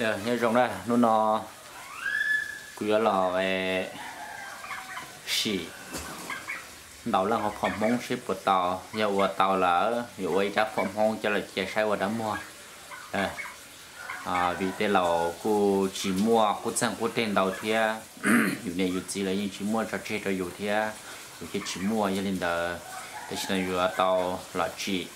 Nyob zoo na, hnub no kuv yuav los sim ntaus leej hauv phom Hmoob seb puas tau. Yog ua tau lawm yuav ua ib rab phom Hmoob coj los cia saib ua dab muag. Vim tej laus kuj tsis muaj qub txeeg qub teg ntau thiab, yus niam yus txiv los yeej tsis muaj tso tseg rau yus thiab, yus thiaj tsis muaj. Yog li ntawd, tam sim no yuav tau los tsim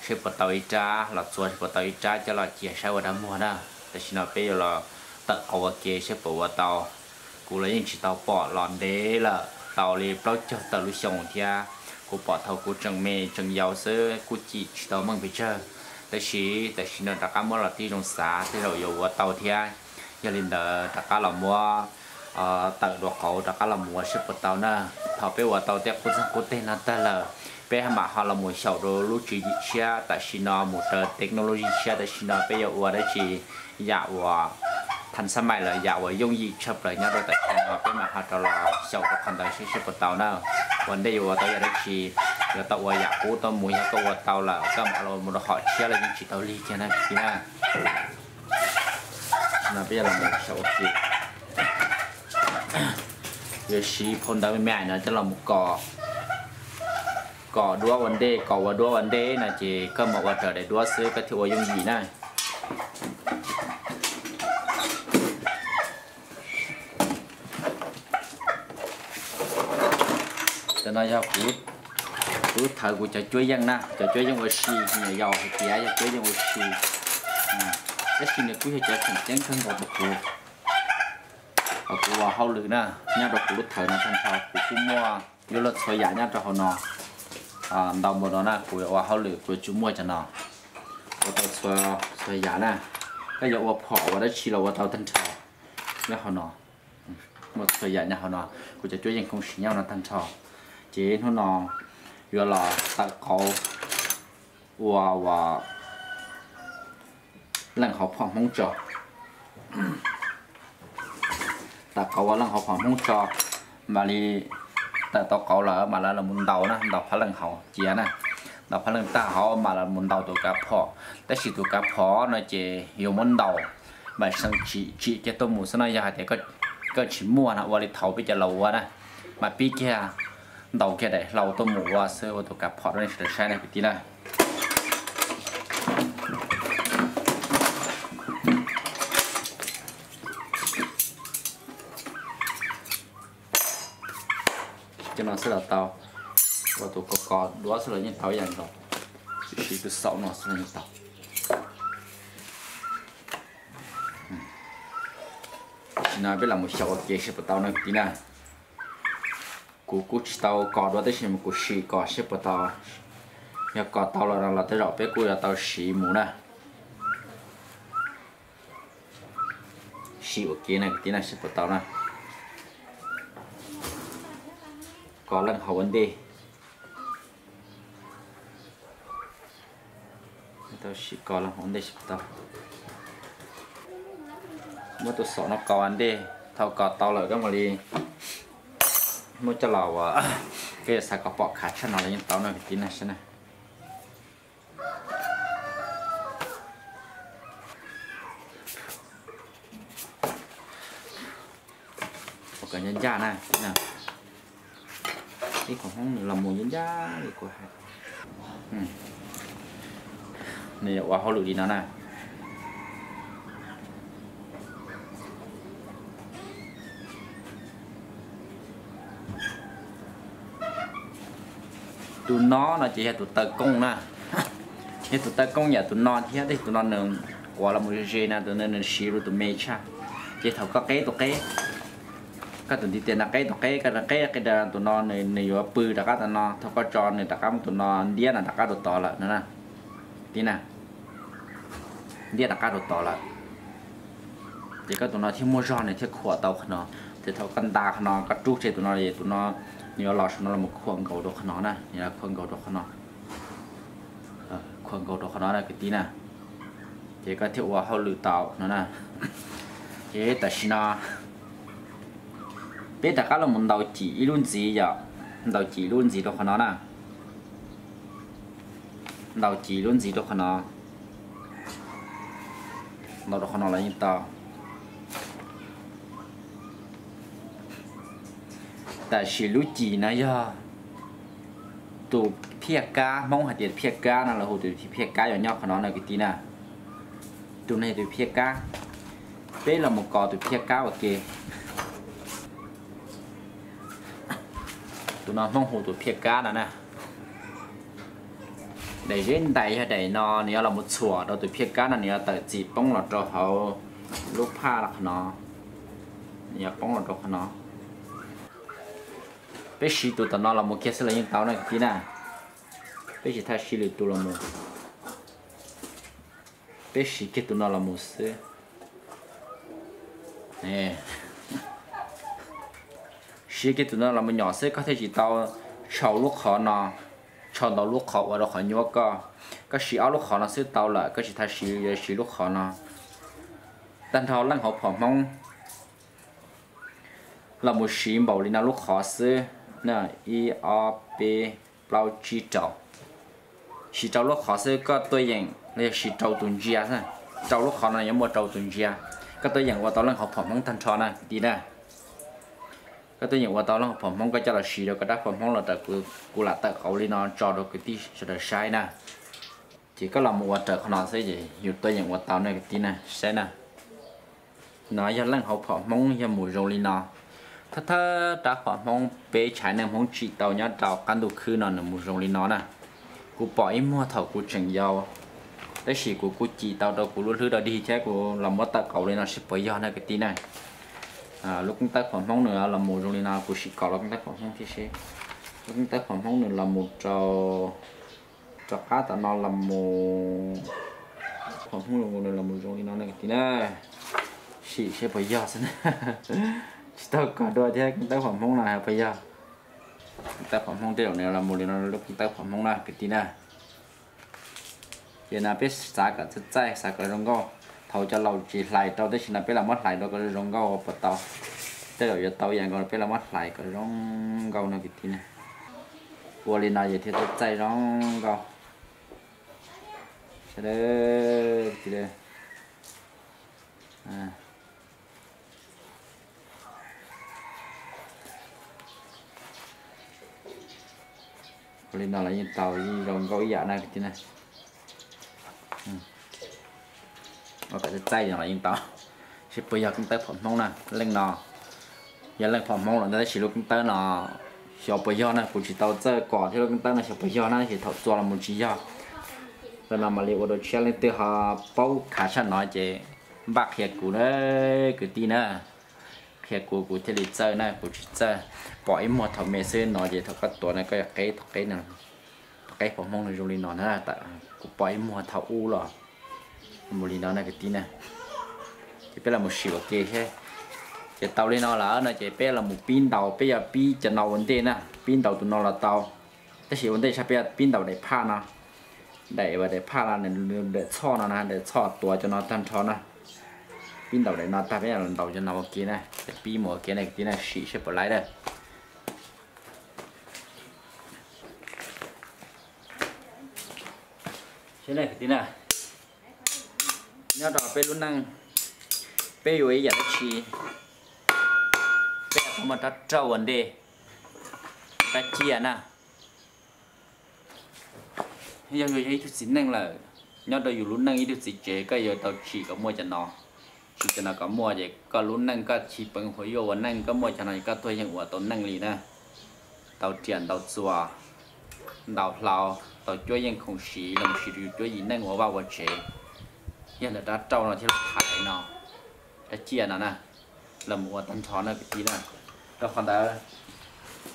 seb puas tau ib rab, los txua seb puas tau ib rab coj los cia saib ua dab muag na. Tam sim no peb yuav los tawm qauv ua ke seb puas ua tau. Kuv los yeej tsis tau pom los ntev lawm, tau li plaub caug tawm lub xyoo thiab. Kuv pom thaum kuv tseem me tseem yau xwb kuj cim tsis tau meej pes tsawg. Tab sis tam sim no rov qab muab los tib zoo xav tej zaum yuav ua tau thiab. Yog li ntawd rov qab los muab tawm dua qauv rov qab los mus ua seb puas tau na. Thaum peb ua tau tej qub txeeg qub teg no tag lawm, peb mam ho los mus xyaum rau lub tswv yim tshiab tam sim no, mus raws technology tshiab tam sim no peb yuav ua dab tsi yam uas thas xab mais lawm, yam uas yooj yim tshaj plaws nyob rau tam sim no, peb mam ho rov los xyaum rau qhov ntawd seb seb puas tau na. Ua ntej yuav ua tau yam dab tsi, yuav tau ua yam qub tuaj mus, yog koj ua tau lawm koj mam los mus rau hom tshiab los yeej tsis tau lig kiag na kwv tij na. No peb yuav los mus xyaum ua ke. Yuav siv phau ntawv me me no coj los mus kos, kos duab ua ntej, kos ua duab ua ntej no ces koj mam ua raws daim duab xwb koj thiaj ua yooj yim na. Cov no yog kuv, kuv thawv kuv cov cuab yeej na, cov cuab yeej ua si, nyuam yaus hais tias yog cuab yeej ua si. Tab sis nws kuj yog cov tseem ceeb kawg nkaus rau kuv, kuv ua hauj lwm na, nyob rau kuv lub thawv no tag nrho kuv kuj muaj yuav luag txhua yam nyob rau hauv no. Ntau npaum no na kuv ua hauj lwm kuv tsuas muaj cov no, ua tau txhua yam na. Koj yuav ua phom ua dab tsi los ua tau tag nrho nyob hauv no. Muaj txhua yam nyob hauv no, kuv cov cuab yeej khoom siv nyob hauv no tag nrho. Ces hnub no yuav los tawm qauv ua, ua leej hauv phom Hmoob tso. Tawm qauv ua leej hauv phom Hmoob tso, mam li tawm tau qauv lawm mam li los mus ntaus na, ntaus phab leej hauv cia na. Ntaus phab leej tag hauv mam los mus ntaus tus kav phom. Tab sis tus kav phom no ces yuav muab ntaus, mam seev tsim tsim kiag tuaj mus xwb no, yog hais tias koj tsis muaj no ua li thaum peb cov laus ua na, mas pib kiag ntaus kiag daim hlau tuaj mus ua xwb, ua tus kav phom rau nej sawv daws saib na kwv tij na. Cov no xwb los tau, ua tus kos kos duab xwb los yeej tau ib yam nkaus, siv tus xaum no xwb los yeej tau. Tam sim no peb los mus xyaum ua ke seb puas tau no kwv tij na. Kuv kuj tsis tau kos dua tab sis mas kuv sim kos seb puas tau. Yog kos tau los no los tej zaum peb kuj yuav tau siv mus na. Siv ua ke na kwv tij na seb puas tau na. Kos leej hauv ua ntej. Tau sim kos leej hauv ua ntej seb puas tau. Muab tus xaum no kos ua ntej, thaum kos tau lawm koj mam li muab coj los ua, koj yuav xav kom pom khav tshaj no los yeej tau no kwv tij na saib na. Ua kom ncaj ncaj na. Ib qhov Hmoob nws los mus ncaj ncaj li kuv hais. Nws yuav ua hauj lwm li no na. Tus no no ces yog tus taw koob na, yog tus taw koob yam tus no thiab, tab sis tus no nws quav los mus ze ze na, tus no nws siv rau tus me tshaj. Ces thaum koj qeb tus qeb, koj tus ntiv tes no qeb tus qeb, koj qeb qeb tus no nws yuav pw rov qab tus no, thaum koj tso nws rov qab muab tus no ntiab no rov qab rau tod lawm no na. Tib na, ntiab rov qab rau tod lawm. Ces koj tus no thiaj muaj zog nws thiaj khuam tau qhov no. Ces thaum koj nta qhov no koj rub tseg tus no, tus no nws yuav los saum no los khuam nkaus rau qhov no na, nws yuav khuam nkaus rau qhov no, khuam nkaus rau qhov no na kwv tij na. Ces koj thiaj ua hauj lwm tau no na. Ces tam sim no peb rov qab los mus ntaus cim ib lub ntxiv yom, ntaus cim ib lub ntxiv rau qhov no na. Ntaus cim ib lub ntxiv rau qhov no. Ntaus rau qhov no los yeej tau. Tam sim lub cim no yog tus phiaj kab, Hmoob hais tias phiaj kab no, lawv hu tus phiaj kab yog nyob qhov no na kwv tij na. Tus no yog tus phiaj kab. Peb los mus kov tus phiaj kab ua ke. Tus no Hmoob hu tus phiaj kab no na. Daim zeb ntais yog daim no, nws yuav los mus txhuam rau tus phiaj kab no, nws yuav tawm txim poob los rau hauv lub phaj qhov no. Nws yuav poob los rau qhov no. Peb siv tus tom no los mus kiag xwb los yeej tau na kwv tij na. Peb tsis thaj siv lwm tus los mus. Peb siv kiag tus no los mus xwb. Siv kiag tus no los mus nyom xwb, koj thiaj tsis tau tshau lub qhov no, tshau ntau lub qhov ua rau qhov nyuaj koj. Koj siv ob lub qhov no xwb tau lawm, koj tsis thaj siv, siv lub qhov no. Tag nrho leej hauv phom Hmoob los mus siv npaum li no lub qhov xwb na, ib ob peb plaub tsib rau. Siv rau lub qhov xwb, koj tuaj yeem los yog siv rau tus ntsia xwb, rau lub qhov no yuav muaj rau tus ntsia. Koj tuaj yeem ua tau leej hauv phom Hmoob tag nrho na kwv tij na. Koj tuaj yeem ua tau leej hauv phom Hmoob, koj coj los siv rau koj rab phom Hmoob los raws kuv lam tawm qauv li no tso rau kwv tij sawv daws saib na. Ces koj los mus ua raws qhov no xwb ces yus tuaj yeem ua tau na kwv tij na, saib na. No yog leej hauv phom Hmoob yog mus zoo li no. Thawj thawj rab phom Hmoob peb tshaiv neeg Hmoob tsim tau nyob rau qab ntuj khwb no nws mus zoo li no na. Kuv pom ib muag thaum kuv tseem yau, tab sis kuv kuj cim tau rau kuv lub hlwb dog dig thiab kuv los muab tawm qauv li no seb puas yog na kwv tij na. Lub keeb tawb phom Hmoob nws los mus zoo li no, kuv sim kom lub keeb tawb phom Hmoob thiab seb. Lub keeb tawb phom Hmoob nws los mus rau, rov qab tom no los mus, phom Hmoob nws los mus zoo li no na kwv tij na. Sim seb puas yog xwb na. Tsis tau kos dua thiab, keeb tawb phom Hmoob no puas yog. Keeb tawb phom Hmoob tej zaum nws los mus li no, lub keeb tawb phom Hmoob na kwv tij na. Ces no peb xav kom txaij txaij, xav kom zoo nkauj. Thaum cov laus tsis hlais rau, tab sis no peb los muab hlais rau kom zoo nkauj puas tau. Tej zaum yuav tau ib yam nkaus, peb los muab hlais kom zoo nkauj no kwv tij na. Ua li no ces thiaj txaij txaij zoo nkauj. Sawv daws, ua li no los yeej tau, yeej zoo nkauj ib yam na kwv tij na. Ua kom txaij txaij los yeej tau. Seb puas yog keeb tawb phom Hmoob na, leej no yog leej phom Hmoob lawm ntag, tab sis lub keeb tawb no xyov puas yog na, kuv tsis tau txawj kom thiab, lub keeb tawb no xyov puas yog na, ces thaum txua los mus tsis yog. Ntawm no mam li ua dua tshiab, leej twg ho paub khav tshaj no ces npaj qhia kuv na kwv tij na. Qhia kuv, kuv thiaj li txawj na, kuv tsis txawj. Pom ib muag thaum me xwb no ces thaum koj tuav no koj yuav qeb thaum qeb no, thaum qeb phom Hmoob no zoo li no na. Kuv pom ib muag thaum ub los mus li no na kwv tij na. Ces peb los mus sim ua ke thiab. Ces tau li no lawm no ces peb los mus pib ntaus, peb yuav pib cov no ua ntej na, pib ntaus tus no los tau. Tab sis ua ntej tshaj peb yuav pib ntaus daim phaj no, daim, daim phaj no, daim txhoj no na, daim txhoj tuav cov no tag nrho na. Pib ntaus daim no tag peb los ntaus cov no ua ke na, pib mus ua ke na kwv tij na, sim seb puas laib na. Seb na kwv tij na, nyob rau peb lub neej, peb yuav ib yam dab tsi, peb yuav tau muaj rab rauj ua ntej, rab ciaj na. Yog yus yog ib tug txiv neej lawm, nyob rau yus lub neej ib tug txiv tsev, koj yuav tau tsim kom muaj cov no, tsim cov no kom muaj ces koj lub neej koj chiv peev huv yuaj ua neej, koj muaj cov no koj tuag yeej ua tau neej li na. Tau riam ntau txuas, ntau hlau, tau cuab yeej khoom siv los sis yus cuab yim neej ua vaj ua tsev. Yog ntawm rab rauj no thiab lub thaiv no, rab ciaj no na, los mus ua tag nrho na kwv tij na. Rau qhov ntawd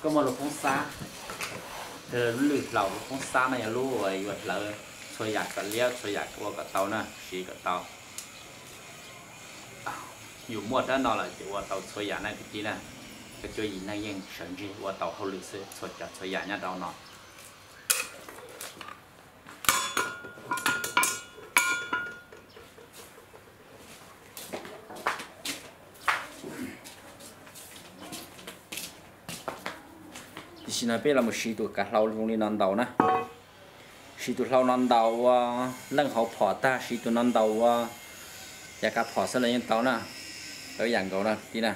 koj muaj lub koob xab, lub lwm hlaus lub koob xab no yog lub uas yuav hlawv txhua yam kom liab, txhua yam ua kom tau na, siv kom tau. Yus muaj rab no lawm ces ua tau txhua yam na kwv tij na. Koj cuab yim neej yeej sawv ntseg ua tau hauj lwm xwb, txhua cov txhua yam nyob rau no. Tiam sis no peb los mus siv tus kav hlau zoo li no ntaus na. Siv tus hlau no ntaus ua leej hauv phom tag, siv tus no ntaus ua Yav kab phom xwb los yeej tau na, tau ib yam nkaus na kwv tij na.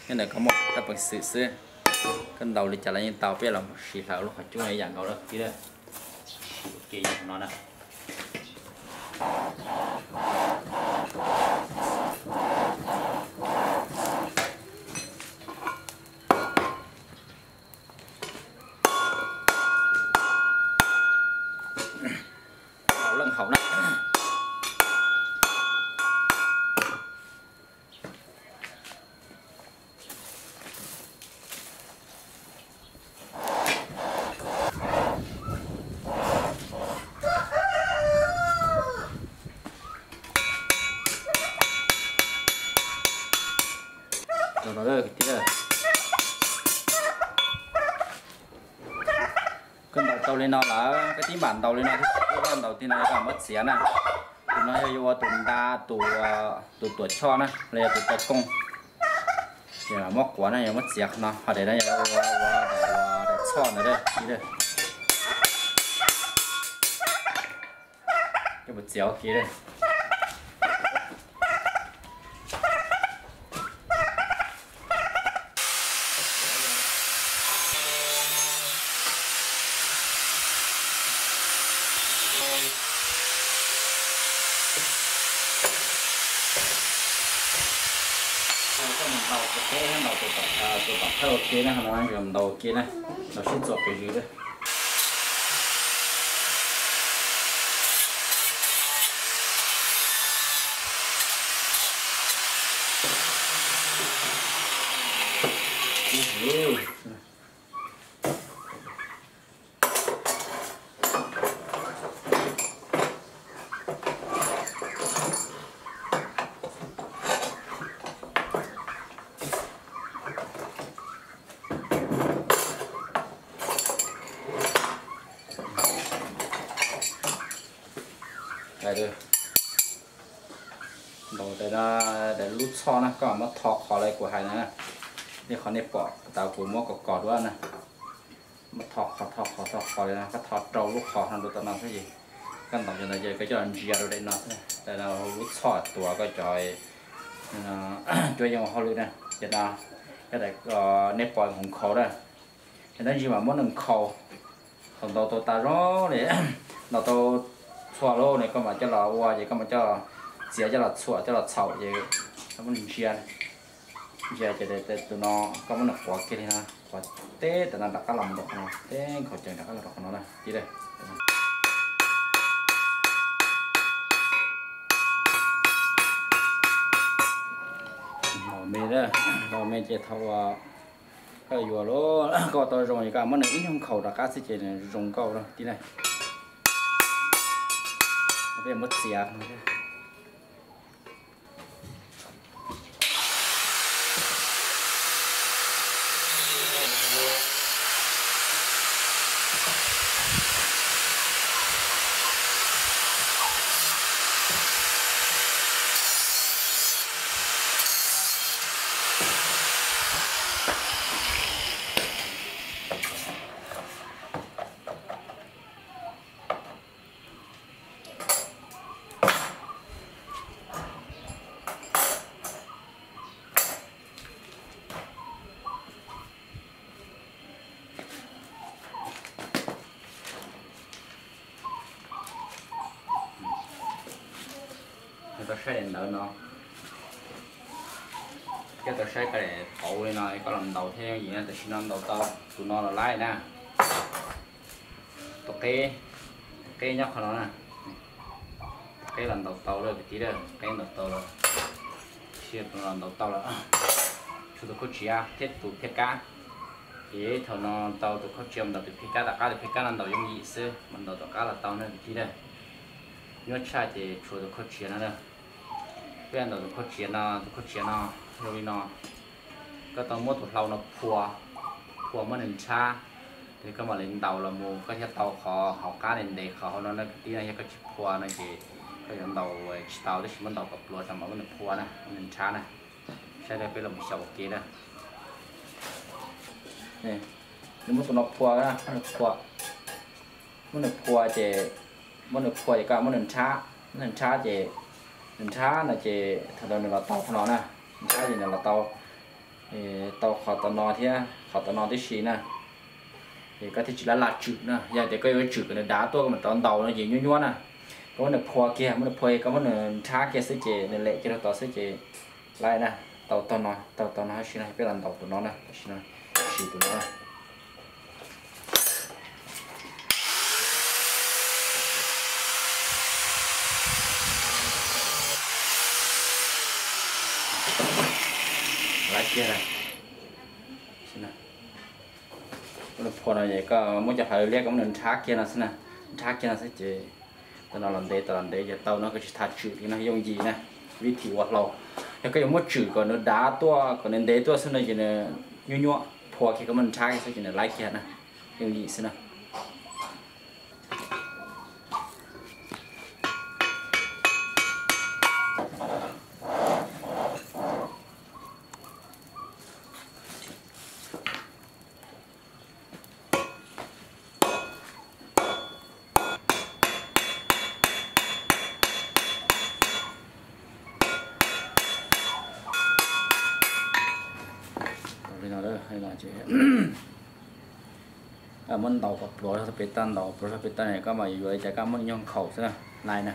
Nyob ntawm koj muaj koj peev xwm xwb, koj ntaus li cas los yeej tau, peb los mus siv hlawv lub qhov cub no ib yam nkaus na kwv tij na. Ua ke no na. Leej haum na. Koj ntaus tau li no lawm, koj tib npam ntaus li no thiab, koj ntaus tib no koj muab txiav na. Tus no yog yuav ua tus nta, tus, tus tuam choj na los yog tus tau kooj. Ces muab quav na, yog muab txiav qhov no, ho daim no yog ua, ua daim, ua daim txhoj ntawd. Coj mus txiav ua ke. Koj mus ntaus tus qeb thiab ntaus tus tom thawj ua ke na, ho no ntaus ua ke na, ntaus sib txuas pes zis lawm. Ntaus daim, daim lub txhoj na, koj muab tho qhov li kuv hais na, nej qhov nej pom tas kuv muab kos kos dua na. Muab tho qhov, tho qhov, tho qhov li no, koj tho rau lub qhov no rau tom no xwb ces koj ntaus cov ntawd ces koj coj los ntsia rau daim no xwb. Daim no lub txhoj tuav koj cov cuab yeej ua hauj lwm na. Ces no, nej pom nws nkhaus na, ces tab sis mas muab nws nkhaus. Thaum ntaus tau tas zoo li, ntaus tau txhua lawm ne, koj mam coj los ua, ces koj mam coj txiav coj los txhuam coj los txhaum ces koj muab ntsia, ntsia ces tus no koj muab nws quav kiag li no, quav teb tam no rov qab los mus rau qhov no, teb nkhaus cees rov qab los rau qhov no na kwv tij. Ntaus me, ntaus me ces thaum uas koj yuav lawm, koj ua tau zoo ces koj muab nws ib nyuag nkhaus rov qab xwb ces nws zoo nkauj na kwv tij na. Peb muab txiav. Koj tau saib daim ntawv no, koj tau saib koj daim pauv li no koj los ntaus thiab yooj yim na, tam sim no ntaus tau tus no los laib na. Tus qeb, tus qeb nyob qhov no na. Tus qeb los ntaus tau lawm kwv tij, tus qeb ntaus tau lawm. Tus no los ntaus tau lawm. Tshuav tus khaub tsiav thiab tus phiaj kab. Ces thaum no tau tus khaub tsiav mus ntaus tus phiaj kab, tom qab tus phiaj kab no ntaus yooj yim xwb, mus ntaus tom qab los tau na kwv tij na. Nyuaj tshaj ces tshuav tus khaub tsiav no na. Peb ntaus tus khaub tsiav no, tus khaub tsiav no zoo li no. Koj tau muab tus hlau no phua, phua muab nws nrhab, ces koj mam li ntaus los mus koj thiaj tau qhov hauv qab ntev ntev qhov hauv no na kwv tij na. Yog koj tsis phua no ces koj yuav ntaus tsis tau, tab sis muab ntaus kom pluav tso mam muab nws phua na, muab nws nrhab na. Saib peb los mus xyaum ua ke na. Nws muab tus no phua na, phua, muab nws phua ces, muab nws phua ces koj muab nws nrhab, muab nws nrhab ces Nws nrhab no ces thaum ntawd nws los tau qhov no na, nrhab ces nws los tau, tau qhov tau no thiab qhov tau no tib si na. Ces koj thiaj tsis laj laj tswm na, yog tias koj yuav tswm kom nws dav tuaj koj mam rov ntaus no ces nyuaj nyuaj na. Koj muab nws phua kiag, muab nws phua, koj muab nws nrhab kiag xwb ces nws lem kiag rau tod xwb ces laib na. Tau tog no, tau tog no tab sis no peb los ntaus tus no na, tam sim no siv tus no na. Laib kiag na. Muab nws phua no es koj muab cov hlawv liab koj muab nws nrhab kiag no xwb na, nrhab kiag no xwb ces tau no los ntev, tau los ntev ces tau no koj tsis tas tswm li no yooj yim na, vib thim ua hlau. Yog koj yuav muab tswm kom nws dav tuaj kom nws ntev tuaj xwb no ces nws nyuaj nyuaj, phua kiag koj muab nws nrhab kiag xwb ces nws laib kiag na, yooj yim xwb na. Li no, muab ntaus kom pluav pem tag, ntaus pluav pem tag koj mam yuav li cas koj muab nws nyog nkhaus xwb na, laib na.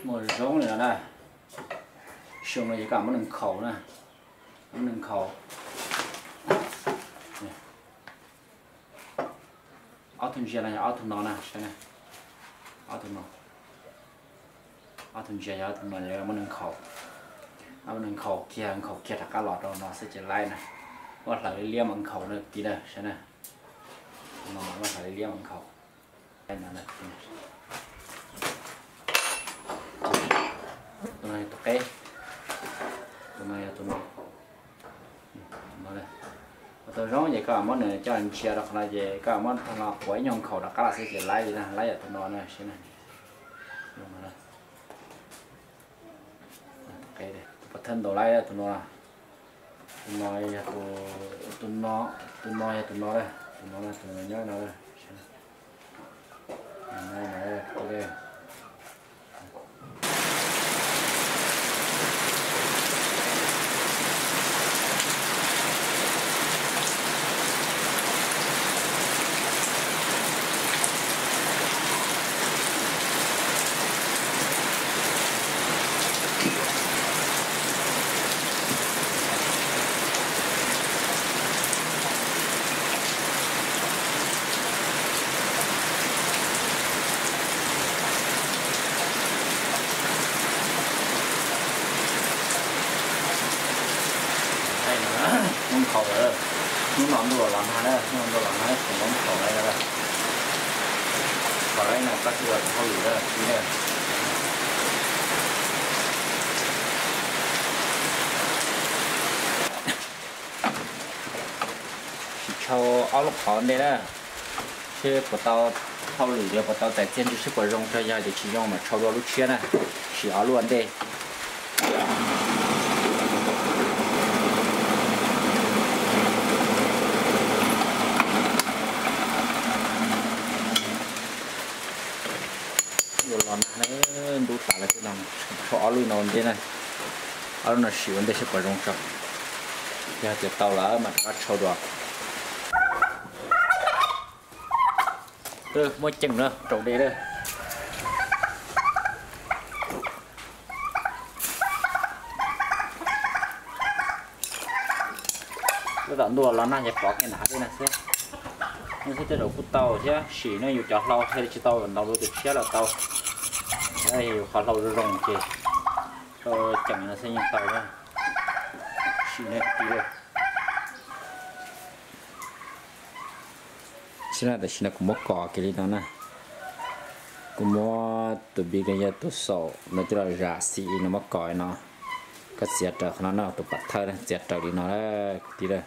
Muaj zoo li no na, xyoo no ces koj muab nws nkhaus na, muab nws nkhaus. Ob tug ntsia no yog ob tug no na, saib na, ob tug no, ob tug ntsia yog ob tug no, muab nws nkhaus, muab nws nkhaus kiag, nkhaus kiag rov qab los rau no xwb ces laib na. Muab hlawv liab mas nkhaus na kwv tij na, saib na, tus no muab hlawv liab mas nkhaus. Tus no yog tus qeb, tus no yog tus no. Ua tau zoo ces koj muab nws coj ntsia rau qhov no ces koj muab tag no quav ib nyuag nkhaus rov qab los xwb ces laib li na, laib yam tus no na, saib na. Tus pov thawj ntaus laib tus no, tus no yog tus, tus no, tus no yog tus no, tus no, tus no nyob no. Muab nkhaus lawm, hnub no ntuj los los nag na, hnub no ntuj los nag, tsis muab nkhaus lawm. Nkhaus lawm no koj tsis ua tau hauj lwm lawm. Sim tshau ob lub qhov ntej na, seb puas tau hauj lwm, yog puas tau txais txiaj ntsig, seb puas zoo tso, yog tias tsis zoo mas tshau dua lub tshiab na. Sim ob lub ua ntej. Los nag na, ntub tas lawm thiab no, tshau ob lub no ua ntej na. Ob lub no sim ua ntej seb puas zoo tso. Yog tias tau lawm mas rov qab tshau dua. Muab ceem na, raus dej lawm. Lub tom ntuj los nag ces pov kiag nram hav dej no xwb. Nej xwb tej zaum kuj tau thiab, sim no yus cov hlau thiaj li tsis tau ntaus dua tus tshiab los tau. Yus qhov hlau zoo zoo ces tau ceem no xwb yeej tau na. Sim no kwv tij. Tam sim no kuv muab kos kiag li no na. Kuv muab tus npis los yog tus xaum no coj los zam xim li no muab kos li no. Koj txiav raws qhov no na, tus pov thawj na, txiav raws li no kwv tij na.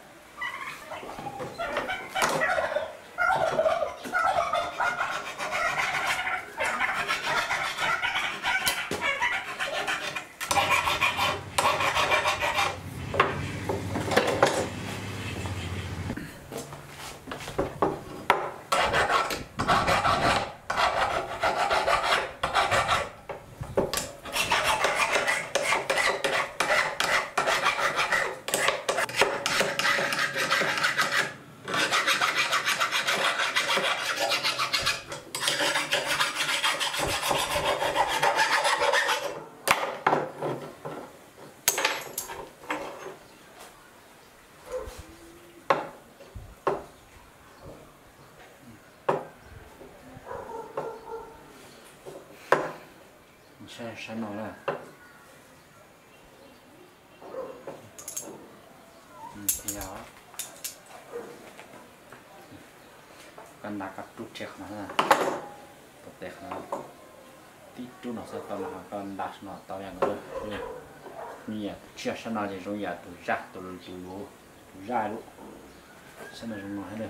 Sab no na. Thiab yog koj nta koj rub tshiab qhov no, tau tes qhov no, tib rub no xwb tau no, koj nta no tau yam nkaus. Nws yam tus tshiab sab no ces zoo yam tus zaj, tus luv, tus zaj lub, sab no zoo no thiab na.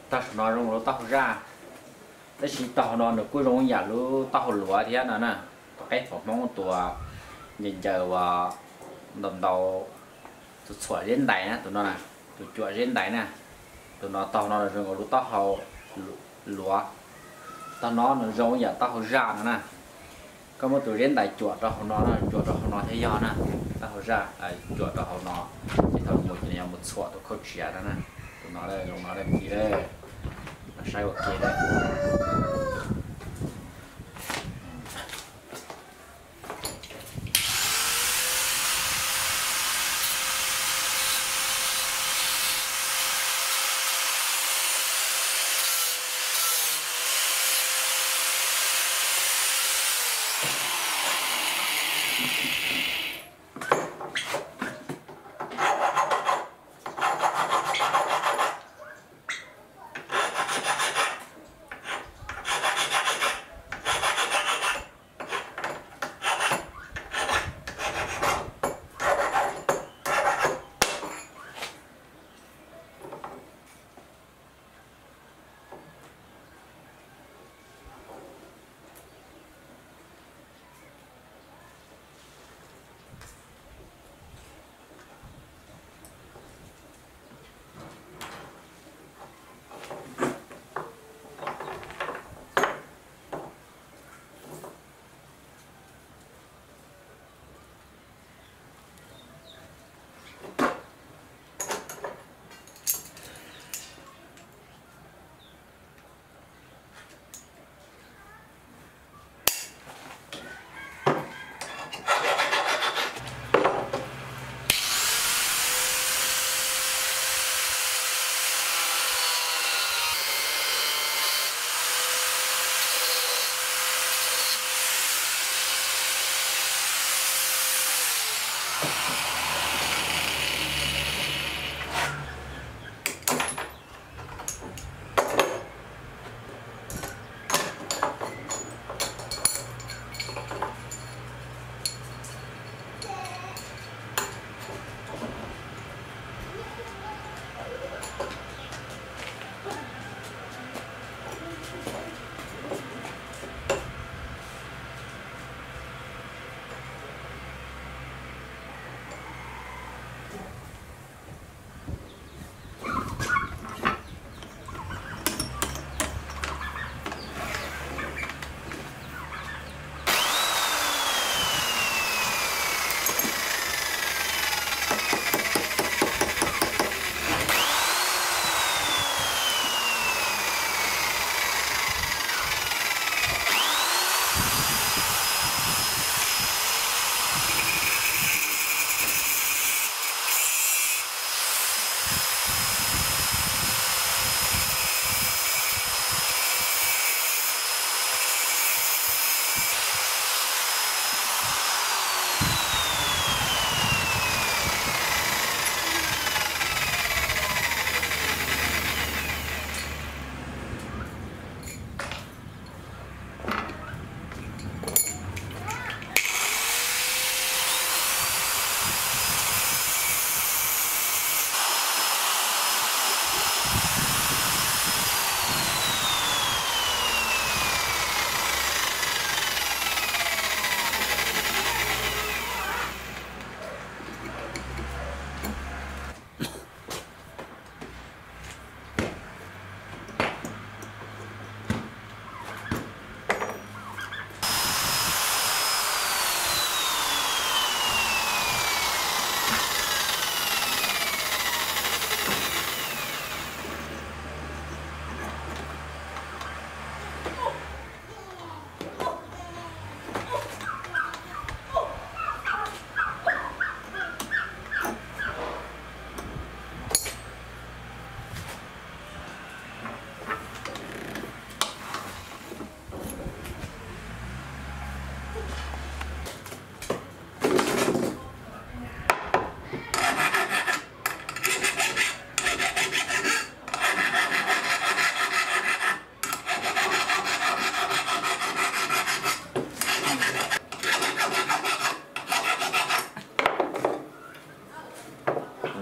Tag saum no zoo lub taub hau zaj, tab sis taub hau no nws kuj zoo yam lub taub hau luav thiab no na. Tus qeb phom Hmoob tus ncaws ncaws uas ntau ntau, tus txhuam zeb ntais na, tus no na, tus cuam zeb ntais na, tus no taub hau no zoo nkaus lub taub hau luav. Taub hau no nws zoo yam taub hau zaj no na. Koj muab tus zeb ntais cuam rau hauv no na, cuam rau hauv no thiaj yog na. Taub hau zaj cuam rau hauv no, ces thaum mus ces nws yuav mus txhuam tus khauj tsiav no na. Tus no zoo no ua ke, saib ua ke.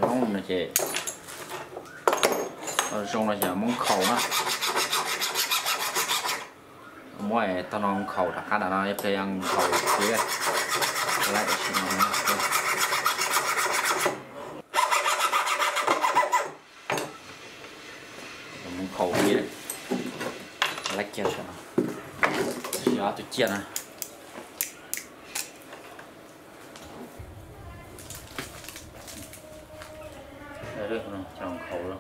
Zoo no ces, zoo no ces muab nkhaus na. Muab tog no nkhaus rov qab ntawm no, ib pliag nkhaus kiag. Laib tam sim no. Nkhaus kiag, laib kiag tam sim no. Tab sis ob tug ciaj na. Nkhaus.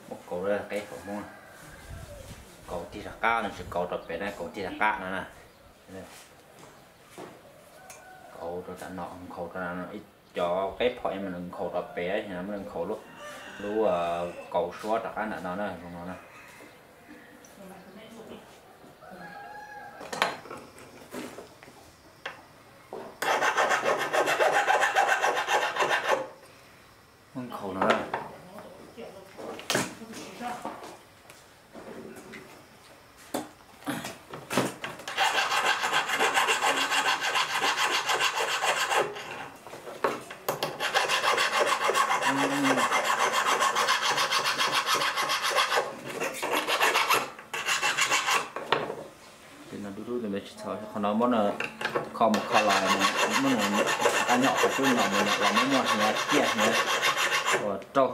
Muab kaus qeb phom Hmoob, kaus tig rov qab no, tsis kaus rau pem na, kaus tig rov qab no na. Kaus rau tam no, nkhaus rau no, cov qeb phom mas nws nkhaus rau pem, muab nkhaus lub, lub kaus suab rov qab ntawm no na, zoo no na. Nkhaus no na. Tus no dub dub tus no tsis txhaum, qhov no muab kho mus kho los, muab nws rov qab nyom qhov cub no mus los muab muaj hniav ciaj hniav ua rau.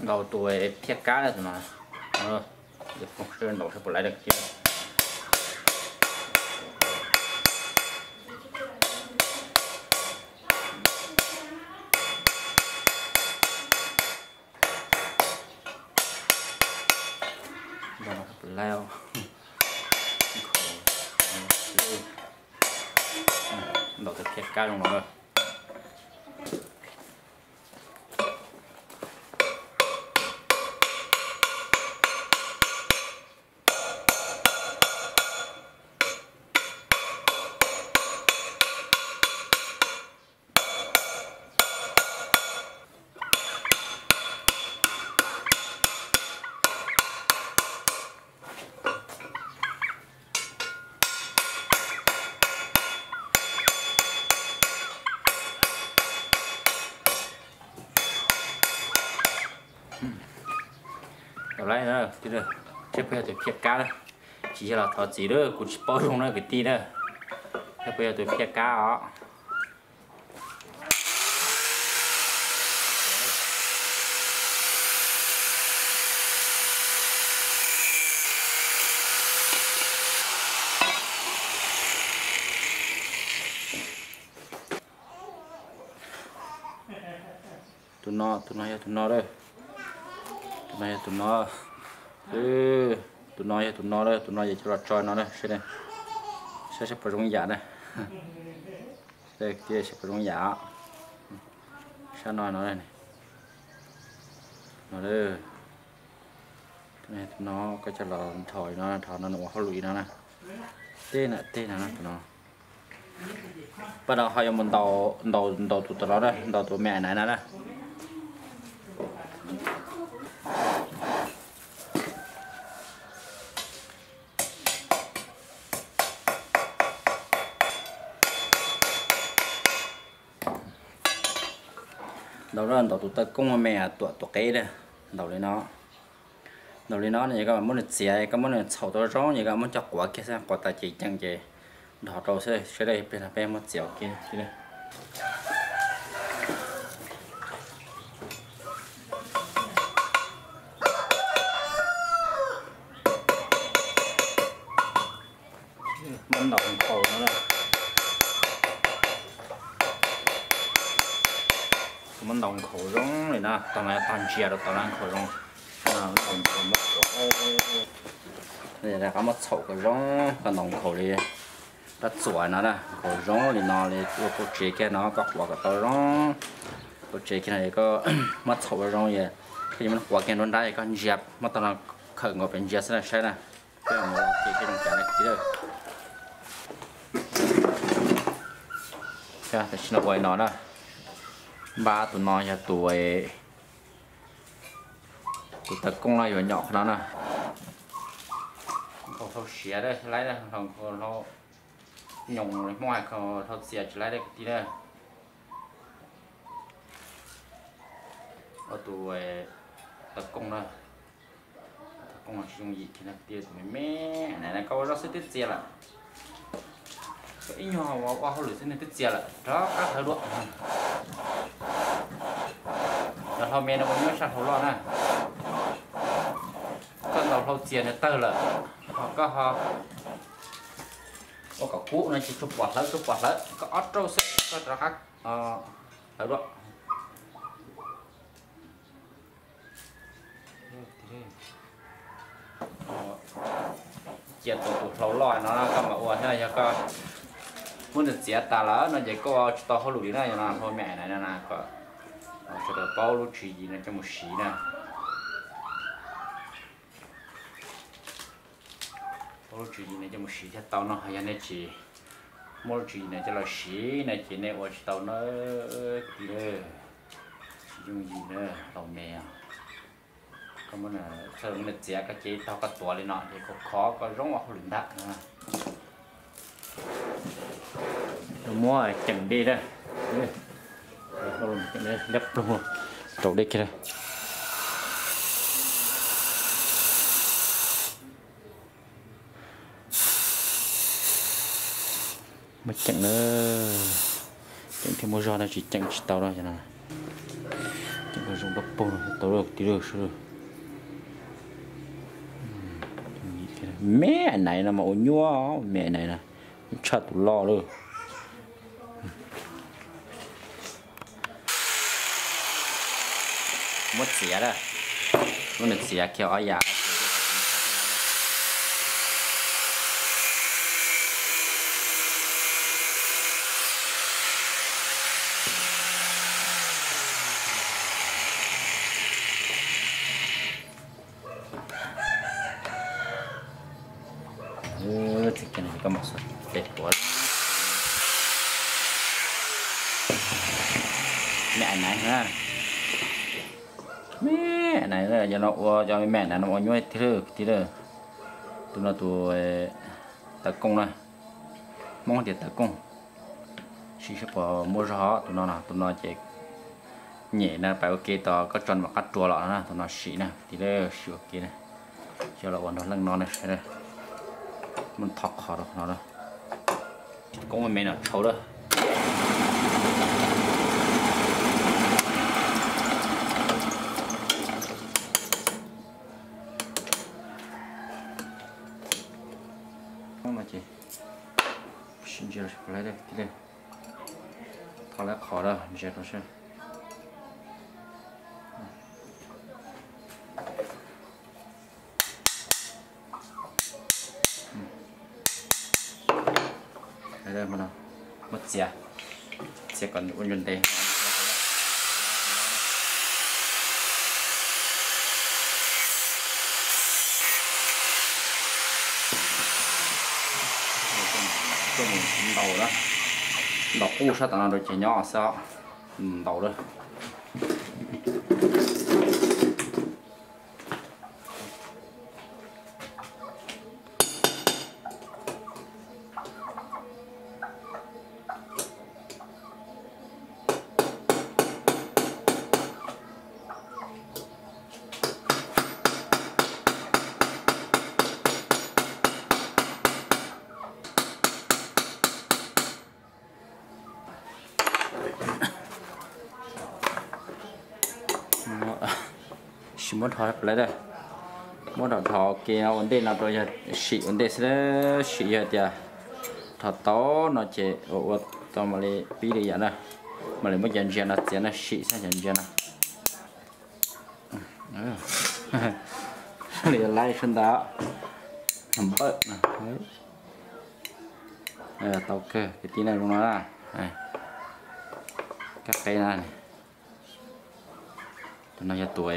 Nkaus Tus phiaj kab na tus no, ntaus saib puas laib na kwv tij. Ntaus puas laib, ntaus tus phiaj kab zoo no. Tau lawm, saib puas yog tus phiaj kab na. Tsis yog los thov txim lawm, kuv tsis paub zoo na kwv tij na. Saib puas yog tus phiaj kab os. Tus no, tus no yog tus no lawm. Tus no yog tus no. Tus no yog tus no lawm, tus no yog coj los tso no na, saib, saib puas zoo yam na. Saib tias puas zoo yam. Sab no no, no, tus no koj coj los nrho li no, nrho no nws ua hauj lwm li no na. Tej na, tej no na, tus no. Paj no ho yuav mus ntaus, ntaus, ntaus tus tom no na, ntaus tus me nais no na. Ntaus, ntaus tus taw kooj me tuam tus qeb na. Ntaus li no, ntaus li no no ces koj muab nws txiav, koj muab nws txhaum tau zoo, ces koj muab coj quav kiag xwb, quav tas ces ceem ces nrog rau xwb, sawv daws peb no peb muab txiav kiag. Muab ntaus nkhaus no na. Kuv muab ntaus nkhaus zoo li no, tag no tag ntsia rau tau na, nkhaus zoo. Rov qab muab txhaum kom zoo, koj ntaus nkhaus li rab txuas no na, nkhaus zoo li no li ua kauj tsev kiag no, koj quav kom tau zoo. Kauj tsev kiag no koj muab txhaum zoo, koj yuav muab quav kiag nruab nrab, koj ntsia muab tau no khawm nkaus pem ntsia xwb na, saib na. Peb mus ua kiag zoo cas na kwv tij. Tam sim no ua li no na, npaj tus no yog tus, tus taw kooj no yuav nyom qhov no na. Nkhaus hlau siav dab tsi laib, nkhaus hlau nyoos li Hmoob hais, nkhaus hlau txias tsis laib dab kwv tij na. Ua tus taw kooj na. Taw kooj no tsis yooj yim kiag na kwv tij, tus me me na, koj ua zoj xwb twb txias lawm. Koj ib nyuag ua hauj lwm xwb nws twb txias lawm, rov qab hlawv dua. Cov hlau me no ua nyob sab hlau loj na. Koj ntaus hlau txias nws tawg lawm, ho koj ho ua kom kub no ces tsuas pom hlawv, tsuas pom hlawv, koj ob rauj xwb koj rov qab hlawv dua. Cia tus tus hlau loj no koj mam ua thiab, yog koj muab nws txiav tas lawm no ces koj ua tsis tau hauj lwm li na, yog no hlau me na, kom sawv daws paub lub tswv yim no coj mus siv na. Paub lub tswv yim no coj mus siv thiaj tau no, yog nej tsis muab lub tswv yim no coj los siv no ces nej ua tsis tau na kwv tij. Tsis yooj yim na, hlau me os. Koj muab nws txhawj muab nws txiav, koj cia ib tog koj tuav li no ces koj khov koj zoo ua hauj lwm ntag. Muab ceem dej na, liab ploog, rau dej kiag. Muab ceem na, ceem thiaj muaj zog na, tsis ceem tsis tau no. Ceem kom zoo dab pog tau kwv tij lawm sawv daws. Me nais no mas ua nyuaj, me nais no tshaj tus loj lawm. Muab txiav a, muab nws txiav kiag ob yam. Txiv kiag no koj mam xuas tes tuav. Me nais na, me nais, yog no ua cov me nais no ua nyuaj tiag tiag. Tus no tus tawv kooj na, Hmoob tias tawv kooj. Sim saib puas muaj zog tus no no, tus no ces nyem na, pais ua ke tos koj tso mam qab rua los na, tus no sim na, tiv lawm sim ua ke na. Coj los ua nrog leej no na, sawv daws muab thov qhov rau qhov no na. Koob me me no tshau lawm. Ces sim ntsia los sis puas laib tiag, thov laib qhov da ntsia rau seb. Muab txiav, txiav kom ua ntev. Ntaus na, ntaus qub sab tom no rau ces nyob xwb, ntaus lawm. Sim muab dhos plawv da, muab dhos dhos ke ua ntej no rau yog sim ua ntej xwb, sim yog tias dhos tau no ces ua tau mam li pib li yam na, mam li muab cov ntsia no txiav na, sim xwb cov ntsia no. Li laib sab ntawd npawm no. Tau kawg kwv tij na, zoo no na, kab qeb na. Tus no yog tus,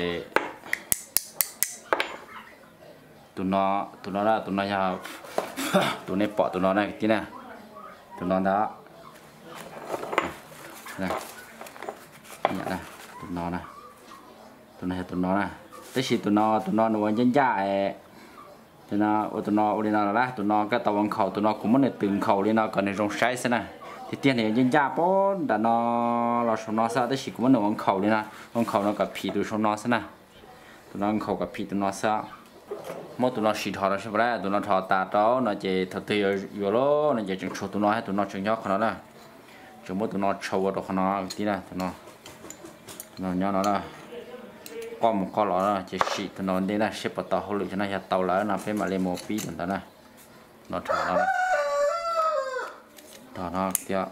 tus no, tus no, tus no yog tus nej pom tus no na kwv tij na, tus no ntag. Tus no, tus no yog tus no na, tab sis tus no, tus no nws ua ncaj ncaj. Tus no ua, tus no ua li no los lawm, tus no koj tau ua nkhaus, tus no kuv muab nws twm nkhaus li no kom nws zoo saib xwb na. Tiag tiag nws yuav ncaj ncaj puag nram no los saum no xwb, tab sis kuv muab nws ua nkhaus li no, ua nkhaus no kom phim tus saum no xwb na. Tus no nkhaus kom phim tus no xwb. Muab tus no sim dhos rau seb puas laib, tus no dhos tas rau no ces thaum twg yuav luag no ces tseem tshuav tus no thiab, tus no tseem nyob qhov no na. Tseem muab tus no tshau ua rau qhov no kwv tij na, tus no, tus no nyob no na. Qoj mus qoj los ces sim tus no ntej na seb puas tau hauj lwm, cov no yog tau lawm no peb mam li mus pib tus ntawd na. No dhos no, dhos no tiag,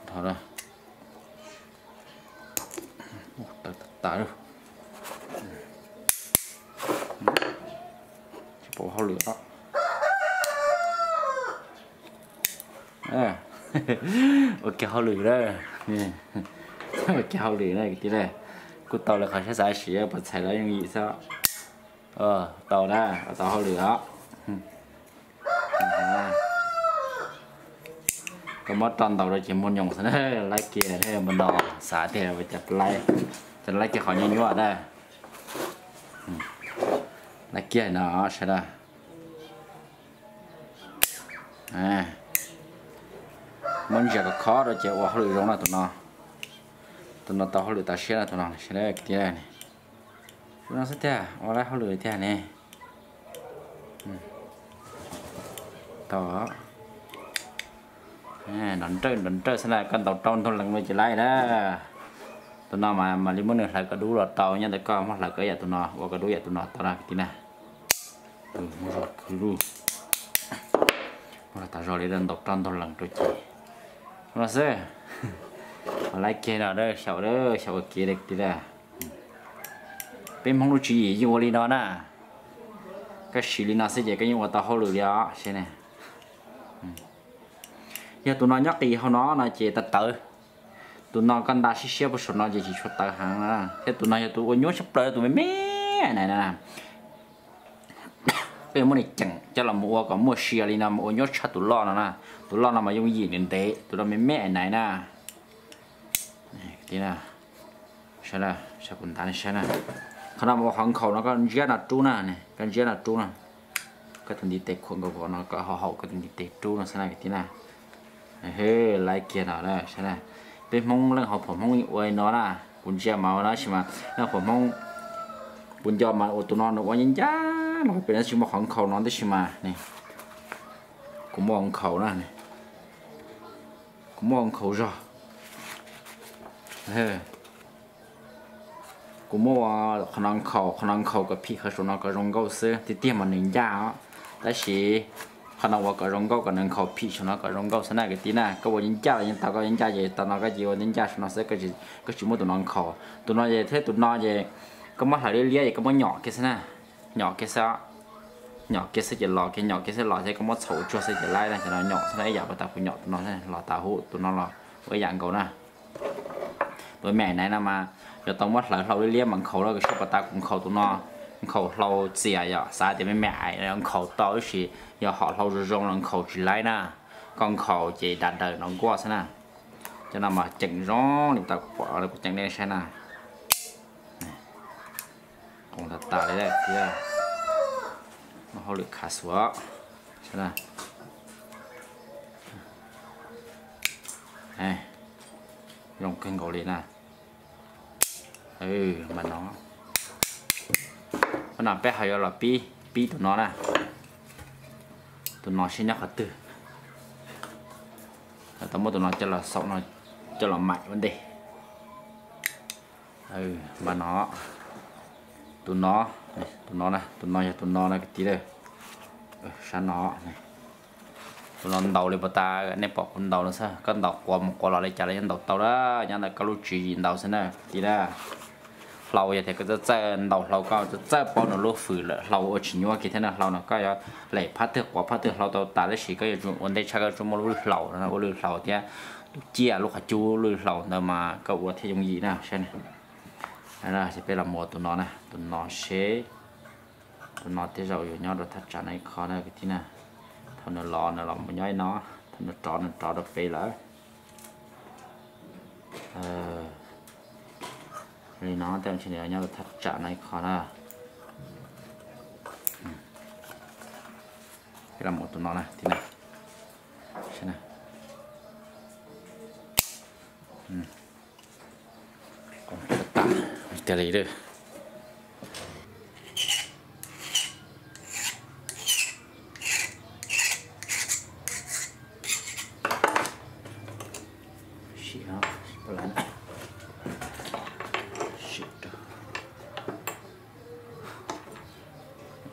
dhos no. Tawv tas tas lawm. Tsis pom hauj lwm os. Ua kiag hauj lwm na. Ua kiag hauj lwm na kwv tij na. Kuj tau lawv qhov saib xav sim pov txhais los yooj yim xwb. Tau na, tau hauj lwm os. Koj muab roj ntaus rau ces muag nyoos xwb na, laib kiag mus no, xav tias cas laib, cas laib kiag qhov nyuaj nyuaj na. Laib kiag no sawv daws. Muab ntsia kom khov rau ces ua hauj lwm zoo na tus no. Tus no tau hauj lwm tas siab na tus no, sawv daws kwv tij na. Tus no xwb tiag, ua laib hauj lwm tiag ne. Tau. Nrov nrawj nrov nrawj xwb na, koj ntaus rau ntug lees no ces laib na. Tus no mas mam li muab nws hlawv kom dub los tau, nyob ntawm koj muab hlawv kom ib yam tus no, ua kom dub ib yam tus no tau na kwv tij na. Muab zog khwv lub, muab zog tas zog li ntaus roj ntaus lees rau ces no xwb. Laiv kiag no xyaum, xyaum ua kev li kwv tij na. Peb Hmoob lub tswv yim yeej ua li no na. Koj siv li no xwb ces koj yeej ua tau hauj lwm li os seb ne. Yog tus no nyob qis hauv no no ces tawv tawv. Tus no koj nta siab siab puag saum no ces tsis tshua tawv heev na. Thiab tus no yog tus ua nyuaj tshaj plaws, tus me me ntawm na. Koj yuav muab nws ceem coj los mus ua kom muaj sia li no mas ua nyuaj tshaj tus loj no na. Tus loj no mas yooj yim ntev ntev, tus no me me ntawm na. Saib, saib kuv ntav saib na. Qhov no mas ua qhov nkhaus no koj ntsiab no rub na, koj ntsiab no rub na. Koj tus ntiv tes khuam nkaus no kom haum haum koj tus ntiv tes rub no xwb na kwv tij na. Laiv kiag no saib na. Peb Hmoob leej hauv phom Hmoob ua no na, kuv ntsia mas ua no tab sis mas leej hauv phom Hmoob, kuv nco mas ua tus no nws ua ncaj ncaj los pem no tsis muaj qhov nkhaus no tab sis mas kuv muaj nkhaus na, kuv muaj nkhaus zog. Kuv muab ua qhov no nkhaus, qhov no nkhaus kom phim qhov saum no kom zoo nkauj xwb, tiag tiag mas nws ncaj os. Tab sis qhov no ua kom zoo nkauj, kom nws nkhaus phim saum no kom zoo nkauj xwb na kwv tij na. Koj ua ncaj los yeej tau, koj ncaj ces tau no koj cia ua ncaj saum no xwb, koj tsis muab tus no nkhaus. Tus no ces thiab tus no ces koj muab hlawv liab liab ces koj muab nyom kiag xwb na, nyom kiag xwb, nyom kiag xwb ces los kiag, nyom kiag xwb los thiab koj muab txhom ua tsuag xwb ces laiv na, ces no nyom xwb na, ib yam pas tas kuv nyom tus no los tas hub tus no los ua ib yam nkaus na. Tus me me ntawm na mas yog tau muab hlawv hlau liab liab mas nkhaus lawm, seb pas tas kuv nkhaus tus no, nkhaus hlau txias yom, xav tias me me ntawm nkhaus tau tab sis yog hom hlau zoo zoo los nkhaus tsis laiv na. Koj nkhaus ces dav daws no nkuaj xwb na. Cov no mas ceem zoo li tas kuv pom kuv ceem nej saib na. Qoos tas tas li thiab, muaj hauj lwm khav xuav. Zoo kawg nkaus li na. Mas no, no peb ho yuav los pib, pib tus no na. Tus no seb nyob qhov twg. Tau muab tus no coj los xaum no, coj los maim ua ntej. Mas no, tus no, tus no na, tus no yog tus no na kwv tij. Sab no, tus no ntaus li pas tas nej pom kuv ntaus no xwb, koj ntaus quav mus quav los li cas los yeej ntaus tau na, nyob ntawm koj lub tswv yim ntaus xwb na kwv tij na. Hlau yog tias koj txawj txawj ntaus hlau, koj txawj txawj paub nws lub fwm lawm, hlau ua tsis nyuaj kiag thiab na. Hlau no koj yuav lem phab twg quav phab twg hlau tau tas, tab sis koj yuav tsum ua ntej tshaj koj tsum muaj lub lwj hlau, ua lwj hlau thiab tus ciaj lub qhov cub lwj hlau ntawd mas koj ua thiaj yooj yim na saib. Ces peb los mus ua tus no na, tus no seb, tus no tej zaum yuav nyob rau thaj tsam no ib qho na kwv tij na. Thaum nws los nws los mus nyob ib no, thaum nws rov nws rov rau pem lawm. Li no tej zaum nws nyob rau thaj tsam no ib qho na. Peb los mus ua tus no na kwv tij na. Tiag li lawm.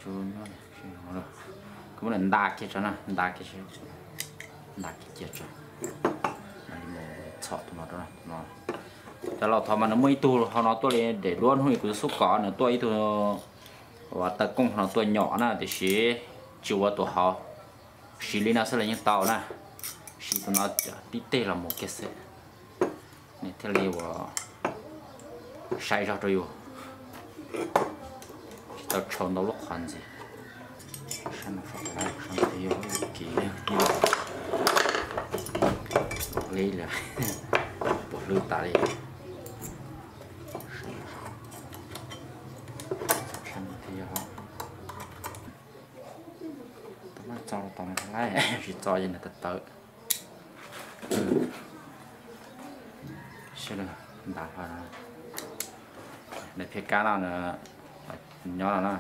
Sim, sim rau. Koj muab nws nta kiag tso na, nta kiag, nta kiag cia tso. Txhom tus no rau no. Cov laus thov mas nws muaj ib tug hauv no tuaj li daim duab hnub kuv xub kom nws tuaj ib tug uas taw kooj hauv no tuaj nyom na, tiam sis tsis ua tus hauv. Siv li no xwb los yeej tau na. Siv tus no tib teg los mus kiag xwb, nws thiaj li ua sai zog rau yus. Tsis tau tshau ntau lub qhov ntxiv. Sab no, sab no yog kiv li, kiv li, puas hlwb tas li. Sab no thiaj yog. Tau maj txo rau tom no laib, tsis txo ces nws tawv tawv. Sib ntas hlo, nws phiaj kab no, nyob no na.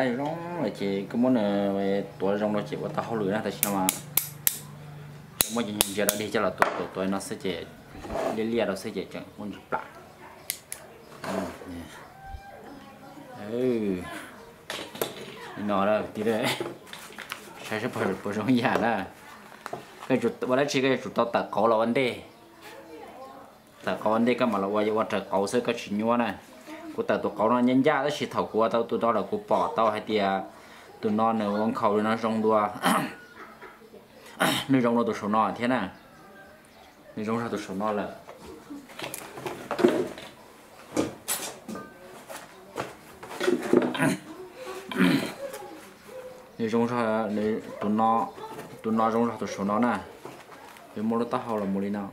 Zoo lawm ces koj muab nws tuav zoo rau ces ua tau hauj lwm na. Tam sim no mas tseem muab cov ntsia dog dig coj los tuav tuav tuav no xwb ces liaj liaj rau xwb ces tseem muaj ntsis plam. Li no, saib seb puas zoo yam na. Koj ua dab tsi koj yuav tsum tau tawm qauv los ua ntej. Tawm qauv ua ntej koj mam los ua, yuav ua raws qauv xwb koj tsis nyuaj na. Kuv tawm tus qauv no ncaj ncaj tab sis thaum kuv ua tau tus no lawm kuv pom tau hais tias tus no nws ua nkhaus li no zoo dua, nws zoo dua tus saum no thiab na. Nws zoo zog tus saum no lawm. Nws zoo zog, tus no, tus no zoo zog tus saum no na. Yuav muab lub taub hau los mus li no.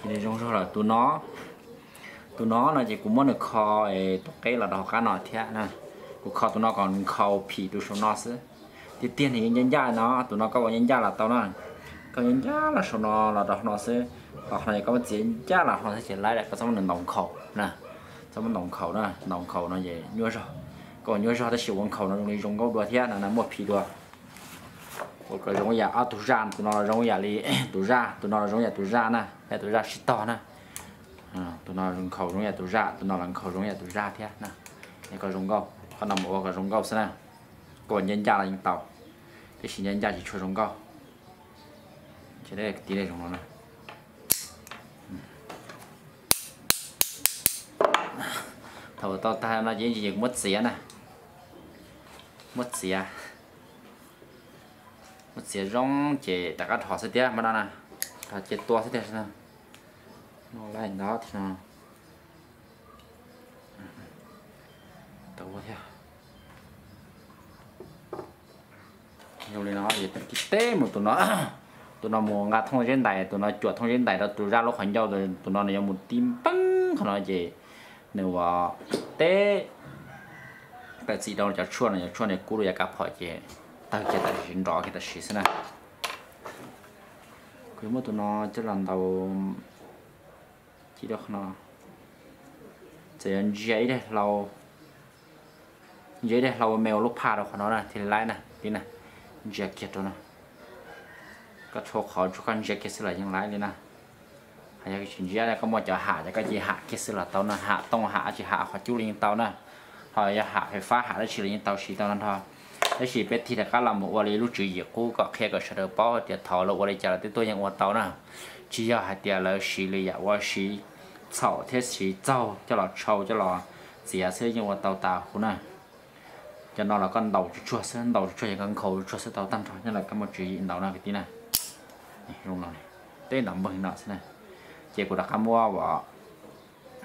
Ces nws zoo zog lawm tus no. Tus no no ces kuv muab nws kho tus qeb los rau hauv qab no thiab na. Kuv kho tus no kom nkhaus phim tus saum no xwb. Tiag tiag nws yeej ncaj ncaj no, tus no koj ua ncaj ncaj los tau na. Koj ncaj ncaj los saum no los rau hauv no xwb. Ho qhov no ces koj muab txiav ncaj los hauv no xwb ces laib lawm, koj txhob muab nws ntaus nkhaus na. Txhob muab ntaus nkhaus na, ntaus nkhaus no ces nyuaj zog. Koj ua nyuaj zog tab sis ua nkhaus no zoo li zoo nkauj dua thiab no, muaj phim dua. Ua kom zoo yam ob tug zaj, tus no los zoo yam li tus zaj, tus no los zoo yam tus zaj na, yam tus zaj sib tog na. Tus no nkhaus zoo yam tus zaj, tus no los nkhaus zoo yam tus zaj thiab na. Es koj zoo nkauj, qhov no mus ua kom zoo nkauj xwb na. Koj ua ncaj ncaj los yeej tau, tiam sis ncaj ncaj tsis tshua zoo nkauj. Ces tiv li zoo no na. Thaum tau tag no ces yeej tsis muab txiav na. Muab txiav, muab txiav zoo ces rov qab dhos xwb thiab mas no na. Dhos cia tua xwb thiab. No laib ntawd thiab no. Tau thiab. Zoo li no ces tib teb mus tus no, tus no mus nqa thooj zeb ntais, tus no cuam thooj zeb ntais rau tus zaj lub qhov ncauj, tus no nws yuav mus tib npeeb qhov no ces nws ua teb tawm txim rau cov tshuaj no, cov tshuaj no kub rau yav kav phom ces tawg kiag tam sim, nrov kiag tam sim xwb na. Kuv yuav muab tus no coj los ntaus, ci rau qhov no, txawm yog ntsia ib daig hlau, ntsia ib daig hlau me ua lub phaj rau qhov no na thiaj li laib na tib na. Ntsia kiag rau no, koj tshau qhov tsuas koj ntsia kiag xwb los yeej laib li na. Hos yog tsis ntsia koj muaj cov ham ces koj cia li ham kiag xwb los tau na, ham tooj ham tsis ham qhov cub los yeej tau na. Ho yog ham fais fab ham dab tsi los yeej tau siv tau no nrho. Tab sis peb tig rov qab los mus ua li lub tswv yim qub kom qhia kom sawv daws paub tias thaum lawv ua li cas lawv twb tuaj yeej ua tau na. Tsis yog hais tias lawv siv li yam ua siv txhaum thiab siv txaug coj los tshau coj los txiav xwb yeej ua tau tas huv na. Cov no los koj ntaus tsuag tsuag xwb, ntaus tsuag tsuag ces koj nkhaus tsuag tsuag xwb tau tag nrho, nyob lawv koj muaj tswv yim ntaus no kwv tij na. Zoo no, teb ntaus npog li no xwb na. Ces kuv rov qab muab ua,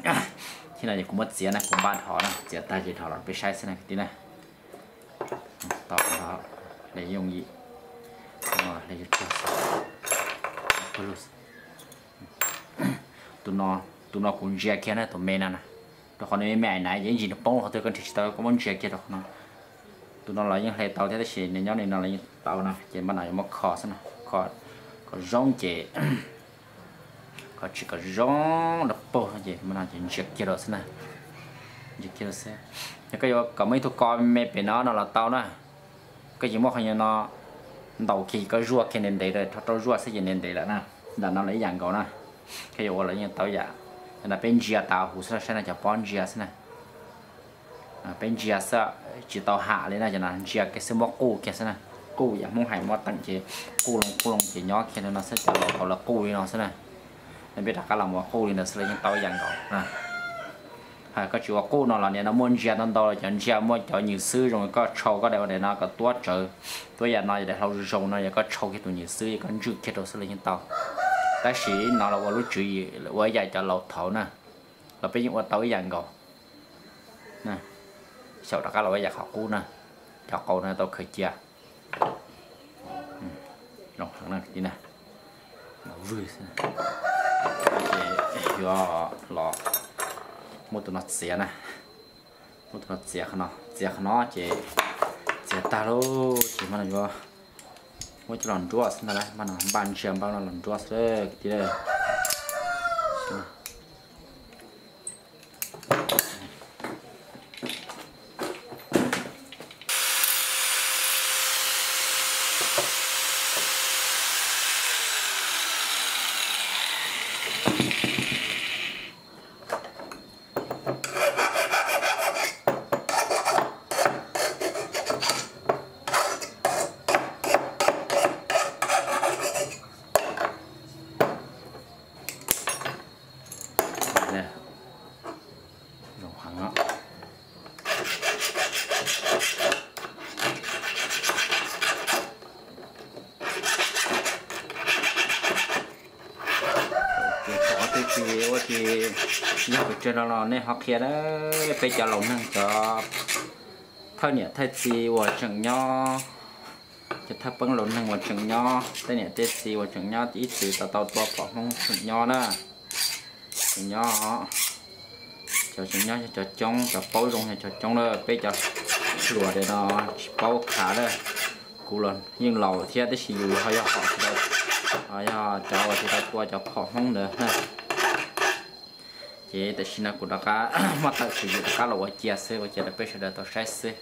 thiab no ces kuv muab txiav na, kuv npaj dhos na, txiav tag ces dhos los peb saib xwb na kwv tij na. Tau, le yooj yim, le yuav tsuag xwb. Tus no, tus no kuv ntsia kiag na, tus me no na, rau qhov nws me me na ces ib ntsis nws poob qhov twg koj nrhiav tsis tau, koj muab ntsia kiag rau qhov no. Tus no los yeej hle tau thiab tab sis nws nyob li no los yeej tau no ces npaj no yuav muab kho xwb na, kho kom zoo ces, kho tsis kom zoo rau paug ces npaj no ces ntsia kiag rau xwb na. Ntsia kiag rau xwb. Yog koj yuav kom muaj ib tug ko me pem no no los tau na. Koj yeej muab qhov no ntaus kiag koj zuaj kiag ntev ntev rau, rho rau zuaj xwb ces ntev ntev lawm na. Nram no los ib yam nkaus na. Koj yuav ua los yeej tau yam. Cov no peb ntsia tas huv xwb, saib no cov pob ntsia xwb na. Peb ntsia xwb, tsis tau ham li na, cov no ntsia kiag xwb muab quj kiag xwb na. Quj yam Hmoob hais muab teem ces quj loo quj loo ces nyob kiag li no xwb, cov laus thaum lawv quj li no xwb na. Peb rov qab los mus ua quj li ntawd xwb los yeej tau ib yam nkaus na. Hos koj tsis ua quj no los nim no muaj ntsia ntau ntau, cov ntsia muaj cov nyuag xwb zoo koj tshau koj daim ua daim no kom tuab tsawv, tuab yam no yog daim hlau zoo no, yog koj tshau kiag tus nyuag xwb koj ntswj kiag rau xwb los yeej tau. Tab sis no los ua lub tswv yim ua ib yam cov laus thaud na, los peb yeej ua tau ib yam nkaus. Xyaum rov qab los ua ib yam qhov qub na, cov qau no tau khaws cia. Zoo heev na kwv tij na. Los vwg xwb. Ces yuav los muab tus no txiav na, muab tus no txiav qhov no, txiav qhov no ces txiav tag lauj ces mas no yuav muab coj los nruab xwb ntag, mas no npaj ntsia npaj no los nruab xwb kwv tij. Zoo heev. Ces thaum ub twb tsis ua tsis yog pes tsawg no los nej ho qhia na, peb cov laus neeg cov thawj niam thawj txiv uas tseem nyob, cov thawj peb laus neeg uas tseem nyob, tej niam tej txiv uas tseem nyob ib txwm tau tau tua phom Hmoob tseem nyob na. Tseem nyob, cov tseem nyob yog cov coob, cov paub zoo yog cov coob lawm, peb cov hluas tias no tsis paub khav lawm. Kuv los yeej laus thiab tab sis yus ho yog hom tsis tau, yog cov uas tsis tau tua cov phom Hmoob ntawd na. Ces tam sim no kuv rov qab muab tawm tswv yim rov qab los ua cia xwb, ua cia rau peb sawv daws tau saib xwb.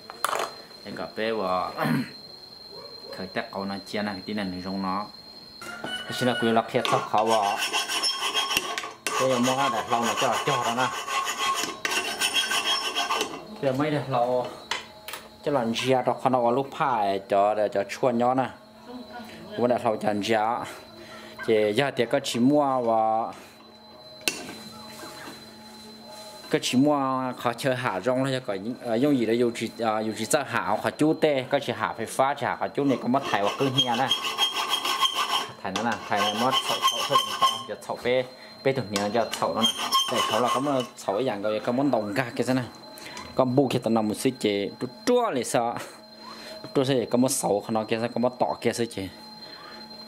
Es kom peb ua khaws tej qauv no cia na kwv tij na, nws zoo no. Tam sim no kuv yuav los qhia txog qhov uas peb yuav muab daim hlau no coj los cog rau na. Peb yuav muab ib daim hlau coj los ntsia rau qhov no ua lub phaj cov, cov tshuaj nyob na. Kuv muab daim hlau coj ntsia. Ces yog tias koj tsis muaj ua koj tsis muaj qhov chaw ham zoo los yog kom yooj yim rau yus tsis txawj ham qhov cub tej, koj tsis ham fais fab tsis ham qhov cub ne, koj muab thais ua qwb hnia na. Thais no na, thais muab txhaum txhaum xwb, cov txhaum peb, peb tug hniav cov txhaum no na. Daim hlau los koj muab txhaum ib yam nkaus, koj muab ntaus nkag kiag xwb na. Koj npuj kiag tam no mus xwb ces ruaj ruaj li xwb. Ruaj xwb ces koj muab xauv qhov no kiag xwb, koj muab tom kiag xwb ces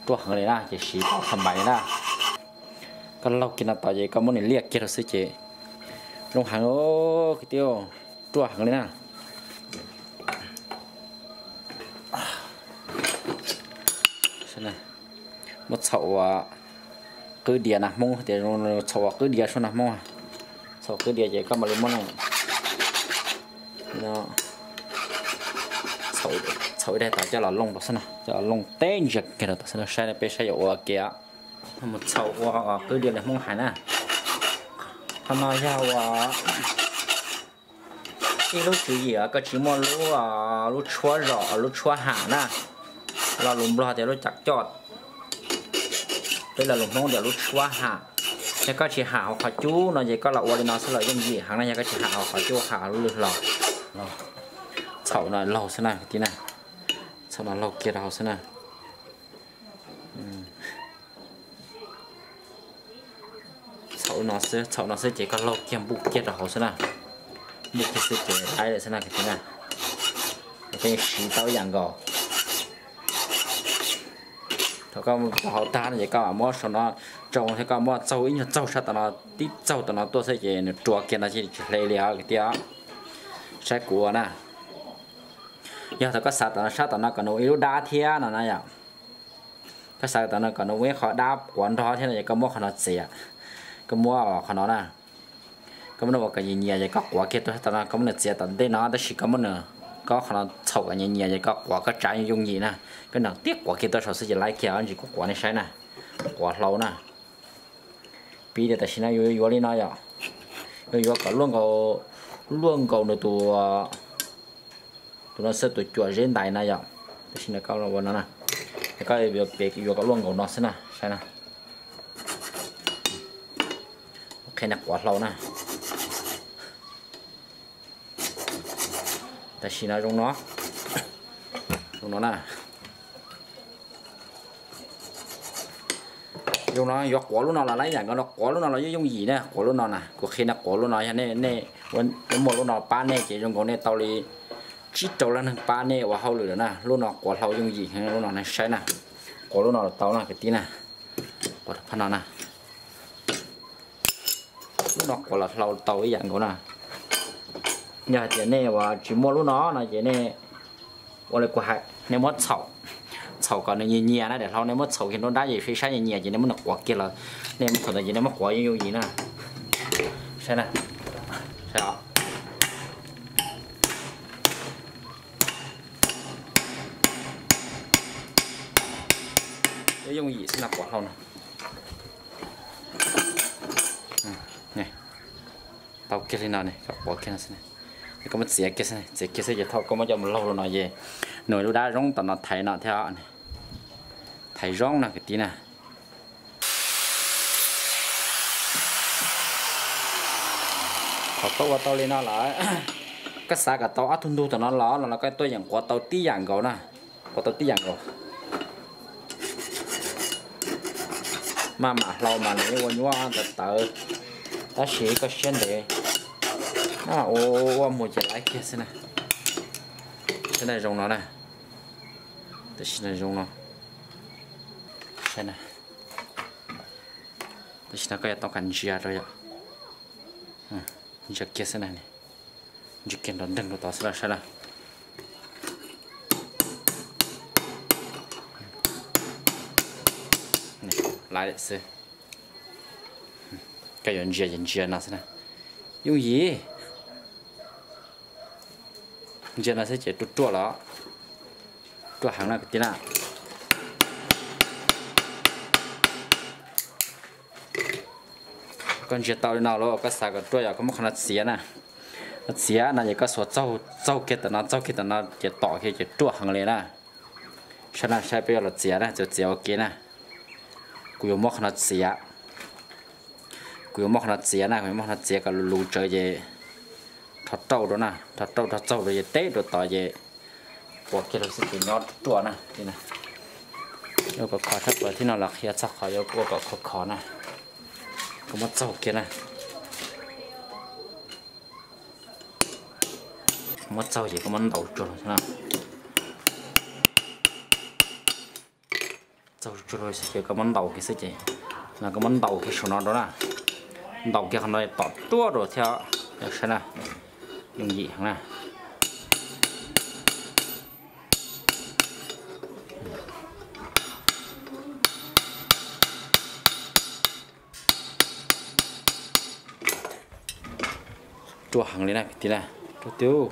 ruaj heev li na, ces siv tau txhais npais li na. Koj laug kiag no tod ces koj muab nws liaj kiag rau xwb ces zoo heev kwv tij, ruaj heev li na. Muab txhaum ua qwb diav nas Hmoob tias, txhaum ua qwb diav suab nas Hmoob. Txhaum qwb diav ces koj mam li muab no txhaum ib daim tod coj los looj rau xwb na, coj los looj teb ntsia kiag rau tom xwb na, saib peb saib yuav ua kiag. Mus txhaum ua qwb diav li Hmoob hais na. Qhov no yog ua ib lub tswv yim, koj tsis muaj lub, lub tshuab zom, lub tshuab ham na, lo lus Nplog tias lub cav coj, peb lo lus Hmoob tias lub tshuab ham. Yog koj tsis ham hauv qhov cub no ces koj los ua li no xwb los yooj yim heev na, yog koj tsis ham hauv qhov cub, ham lub lwg hlo. Txhaum no laug xwb na kwv tij na, txhaum no laug kiag rau hauv xwb na. Txhaum no xwb, txhaum no xwb ces koj laug kiag npuj kiag rau hauv xwb na. Npuj kiag xwb ces laib lawm xwb na kwv tij na. Koj yeej siv tau ib yam nkaus. Thaum koj rau hauv tag no ces koj muab saum no tsoo thiab koj muab txaug ib nyuag txaug sab tom no, tib txaug tom no tuaj xwb ces nws rua kiag no ces tsis hle li os kwv tij. Saib kuv ua na. Yog thaum koj xav tom no sab tom no kom nws ua ib lub dab thiab no na yom. Koj xav tom no kom nws ua ib qho dab quav nrog thiab no ces koj muab qhov no txiav. Koj muab qhov no na, koj muab nws ua kom nyias nyias ces koj quav kiag tuaj sab tom no, koj muab nws txiav tom ntej no tab sis koj muab nws, koj qhov no txhaum kom nyias nyias ces koj quav koj tsav yooj yim na. Koj nws tib quav kiag tuaj saum xwb ces laib kiag, ntsis kuv quav nej saib na. Quav hlau na. Piv tias tam sim no yus yuav li no yom, yus yuav kom luaj nkaus, luaj nkaus nws tus, tus no xwb, tus cuam zeb ntais no yom. Tam sim no koj ua no na, koj yuav kom luaj nkaus no xwb na, saib na. Qhia nej quav hlau na. Tam sim no zoo no, zoo no na. Zoo no yuav quav lub no los laib yam nkaus no, quav lub no los yeej yooj yim na, quav lub no na. Kuv qhia nej quav lub no, yog nej, nej muaj lub no pab nej ces zoo nkaus nej tau li tsib rau leej neeg pab nej ua hauj lwm lawm na. Lub no quav hlau yooj yim heev, lub no nej saib na. Quav lub no los tau na kwv tij na. Quav phab no na. Lub no quav los hlau tau ib yam nkaus na. Yog hais tias nej uas tsis muaj lub no no ces nej ua li kuv hais, nej muab txhaum, Txhaum kom nws nyias nyias na, daim hlau nej muab txhaum kiag nruab nrab ces saib nyias nyias ces nej muab nws quav kiag los nej muab txhaum ntawd ces nej muab quav yooj yooj yim na. Saib na, saib os. Yooj yim xwb no, quav hlau no. Tau kiag li no ne, koj quav kiag no xwb. Koj muab txiav kiag xwb, txiav kiag xwb ces thaum koj muab coj mus laug rau no ces nws lub dab zoo tom no thaiv no thiab. Thaiv zoo no kwv tij na. Thaum koj ua tau li no lawm, koj xav kom tau ob tug ntug tom no los no los koj tuaj yeem quav tau tib yam nkaus na. Quav tau tib yam nkaus. Maj mam hlau mas nws yeej ua nyuaj tawv tawv, tab sis koj siab ntev, ua ua mus ces laiv kiag xwb na. Saib na, zoo no na. Tam sim no zoo no. Saib na. Tam sim no koj yuav tau kam ntsia rau yom. Ntsia kiag xwb na. Ntsia kiag nrov nreeg rau tod xwb los saib na. Laiv xwb. Koj yuav ntsia ces ntsia no xwb na. Yooj yim. Ntsia no xwb ces ruaj ruaj los. Ruaj heev na kwv tij na. Koj ntsia tau li no lawm koj xav kom ruaj yog koj muab qhov no txiav na. Txiav no ces koj xuas txaug, txaug kiag tom no, txaug kiag tom no ces tom kiag ces ruaj heev li na. Saib na, saib peb yuav los txiav na, txiav txiav ua ke na. Kuv yuav muab qhov no txiav. Kuv yuav muab qhov no txiav na, kuv yuav muab qhov no txiav kom luv luv tsawv ces rho rauj rau na, rho rauj rho txaug rau ces teb rau tod ces quav kiag rau xwb ces nyob ruaj na. Ua kom khov tshaj plaws thiab no los qhia txog qhov yuav ua kom khov khov na. Koj muab txaug kiag na. Muab txaug ces koj muab ntaus tsuag los xwb na. Txaug tsuag los xwb ces koj muab ntaus kiag xwb ces, no koj muab ntaus kiag saum no rau na. Ntaus kiag qhov no tom ruaj rau thiab, saib na. Yooj yim heev na. Ruaj heev li na kwv tij na. Ruaj tiag.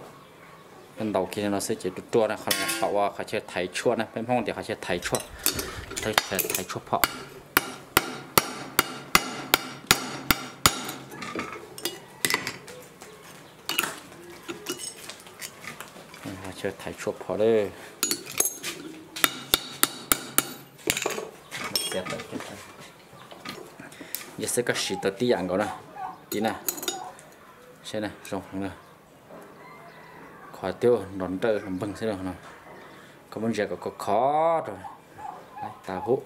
Ntaus kiag li no xwb ces ruaj ruaj na, qhov no yog qhov ua qhov chaw thaiv tshuaj na, peb Hmoob tias qhov chaw thaiv tshuaj, thaiv tshuaj phom. Qhov chaw thaiv tshuaj phom lawm. Yog xwb koj siv tau tib yam nkaus na, tib na, saib na, zoo heev na. Qhov twb nrov nrawj npleeg xwb no, koj muab ntsia kom khov khov rau, tas huv.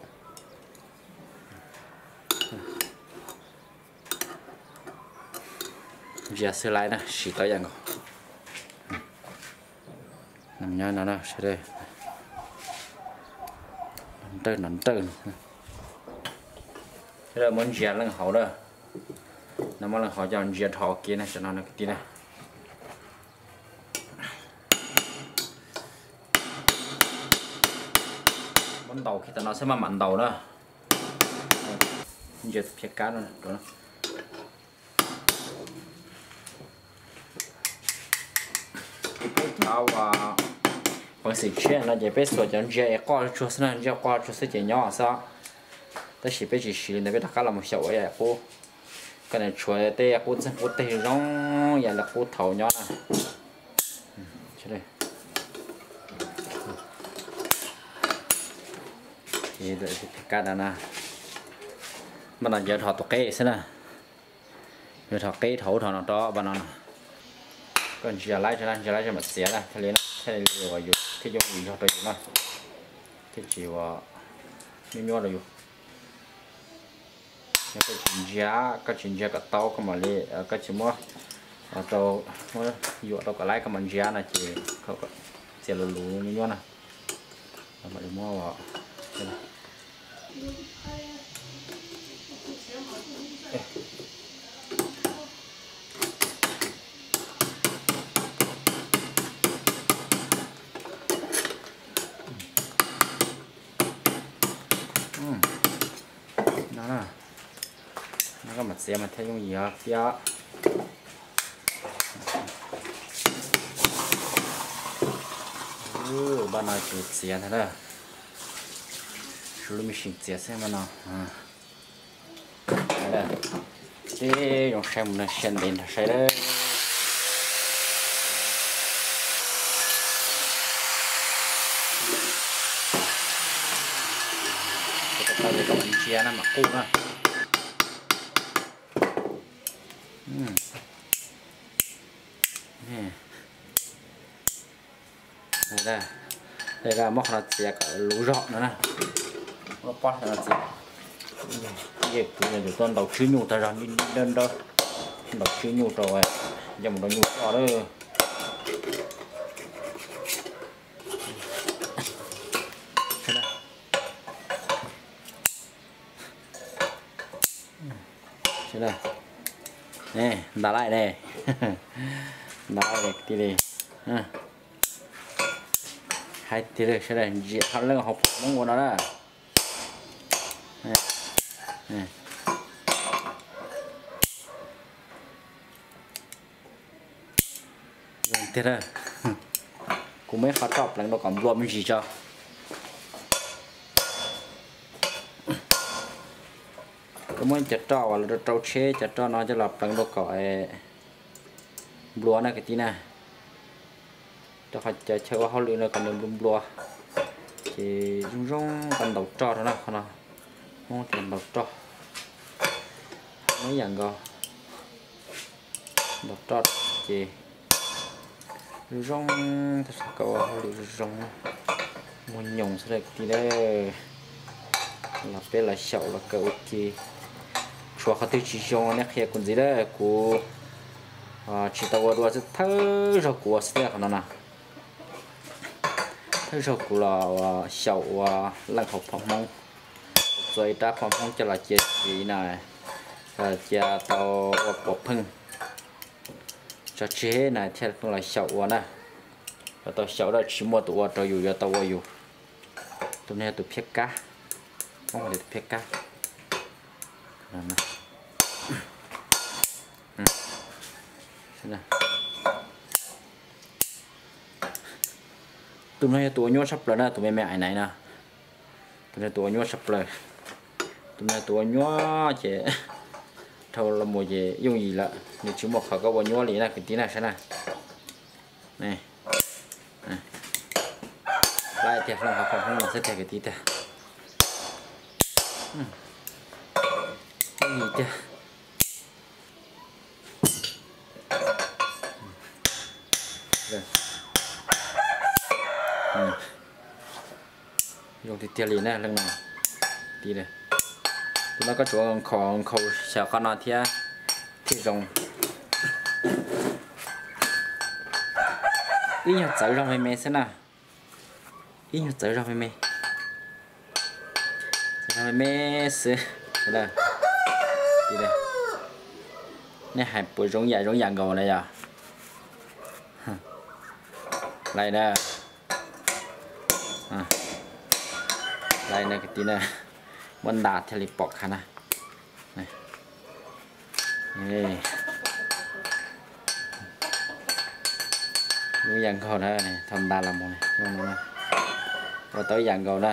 Ntsia xwb laib na, siv tau ib yam nkaus. Nyob no na sawv daws, nrov nrawj nrov nrawj. Sawv daws muab ntsia leej hauv na, no muab leej hauv coj ntsia dhau kev na, tam no no kwv tij na. Muab ntaus kiag tam no xwb maj mam ntaus na. Ntsia phiaj kab no. Peb cov uas peev xwm tshiab no ces peb xuas cov ntsia es qoj tsuag xwb na, ntsia qoj tsuag xwb ces nyob xwb. Tab sis peb tsis siv li ntawd, peb rov qab los mus xyaum ua ib yam qub. Koj niam tshuav tej qub txeeg qub teg zoo ib yam li qub thaud nyob na. Kab da na, mas no yuav dhos tus qeb xwb na. Yuav dhos qeb dhos ub dhos no rau pas no. Koj ntsia laib, ntsia laib mam txiav na, thiaj li, thiaj li uas yus thiaj yooj yim yog rau yus na, thiaj tsis uas nyuaj nyuaj rau yus. Yog koj tsis ntsia, koj tsis ntsia kom tau koj mam li, koj tsis muab rau, muab yuam rau kom laib koj mam ntsia no ces txiav luv luv nyuaj nyuaj na. Mam li muab txiav mas thiaj yooj yim thiab. Npaj no ces txiav ntag na. Suav lub machine txiav xwb mas no. Ces zoo saib mus no, siab ntev nrog saib lawm. Tau tau ces kom ntsia na mam qub na. Muab qhov no txiav kom luv zog no na. Muab pob no txiav. Kuv yuav tuaj ntaus tswb nyuj tag zog, ntaus tswb nyuj rau, coj mus rau nyuj coj lawm. Nta laij ne, nta laij ne kwv tij li. Hais tiag li sawv daws ntsia hauv leej hauv phom Hmoob ua no na. Zoo tiag, kuv muab ib qho roj pleev rau kom nplua me ntsis tso. Kuv muab cov roj uas lawv rau rau tsheb cov roj no coj los pleev rau kom nplua na kwv tij na. Rau qhov cov chaw ua hauj lwm no kom nws nplua nplua, ces zoo zoo koj ntaus roj rau na qhov no. Hmoob tias ntaus roj, muaj ib yam nkaus. Ntaus roj ces zoo zoo, tab sis koj ua hauj lwm zoo zoo, muag nyoos xwb kwv tij na. Los peb los xyaum los kawm ua ke, tshuav qhov twg tsis zoo nej qhia kuv ntxiv lawm, kuv tsis tau ua dua xwb, thawj zaug kuv ua xwb thiab qhov no na. Thawj zaug kuv los xyaum ua leej hauv phom Hmoob, txua ib rab phom Hmoob coj los cia tsiv na, cia tau ua puav pheej tso tseg na thiaj pheej los xyaum ua na. Yuav tau xyaum dab tsi muaj tus ua rau yus yuav tau ua yus. Tus no yog tus phiab kab, Hmoob hais tias tus phiab kab. Tus no yog tus ua nyuaj tshaj plaws na, tus me me ais naiv no. Tus no tus ua nyuaj tshaj plaws. Tus no tus ua nyuaj ces dhau los mus ces yooj yim lawm, nws tsis muaj qhov koj ua nyuaj li na kwv tij na saib na. Lab tiag, hloov qhov qhov hmoob no xwb tiag kwv tij tiag. Yooj yim tiag. Zoo tiag tiag li na leej no. Tus no koj tsuas nkhaus nkhaus xyaw qhov no thiab thiaj zoo. Ib nyuag txawv zog me me xwb na. Ib nyuag txawv zog me me. Txawv zog me me xwb. Nej hais puas zoo yam zoo yam nkaus na yog? Lais na. Lais na kwv tij na. Muab nta thiaj li pom khav na. Zoo yam nkaus na, thaum nta los mus ua tau ib yam nkaus na.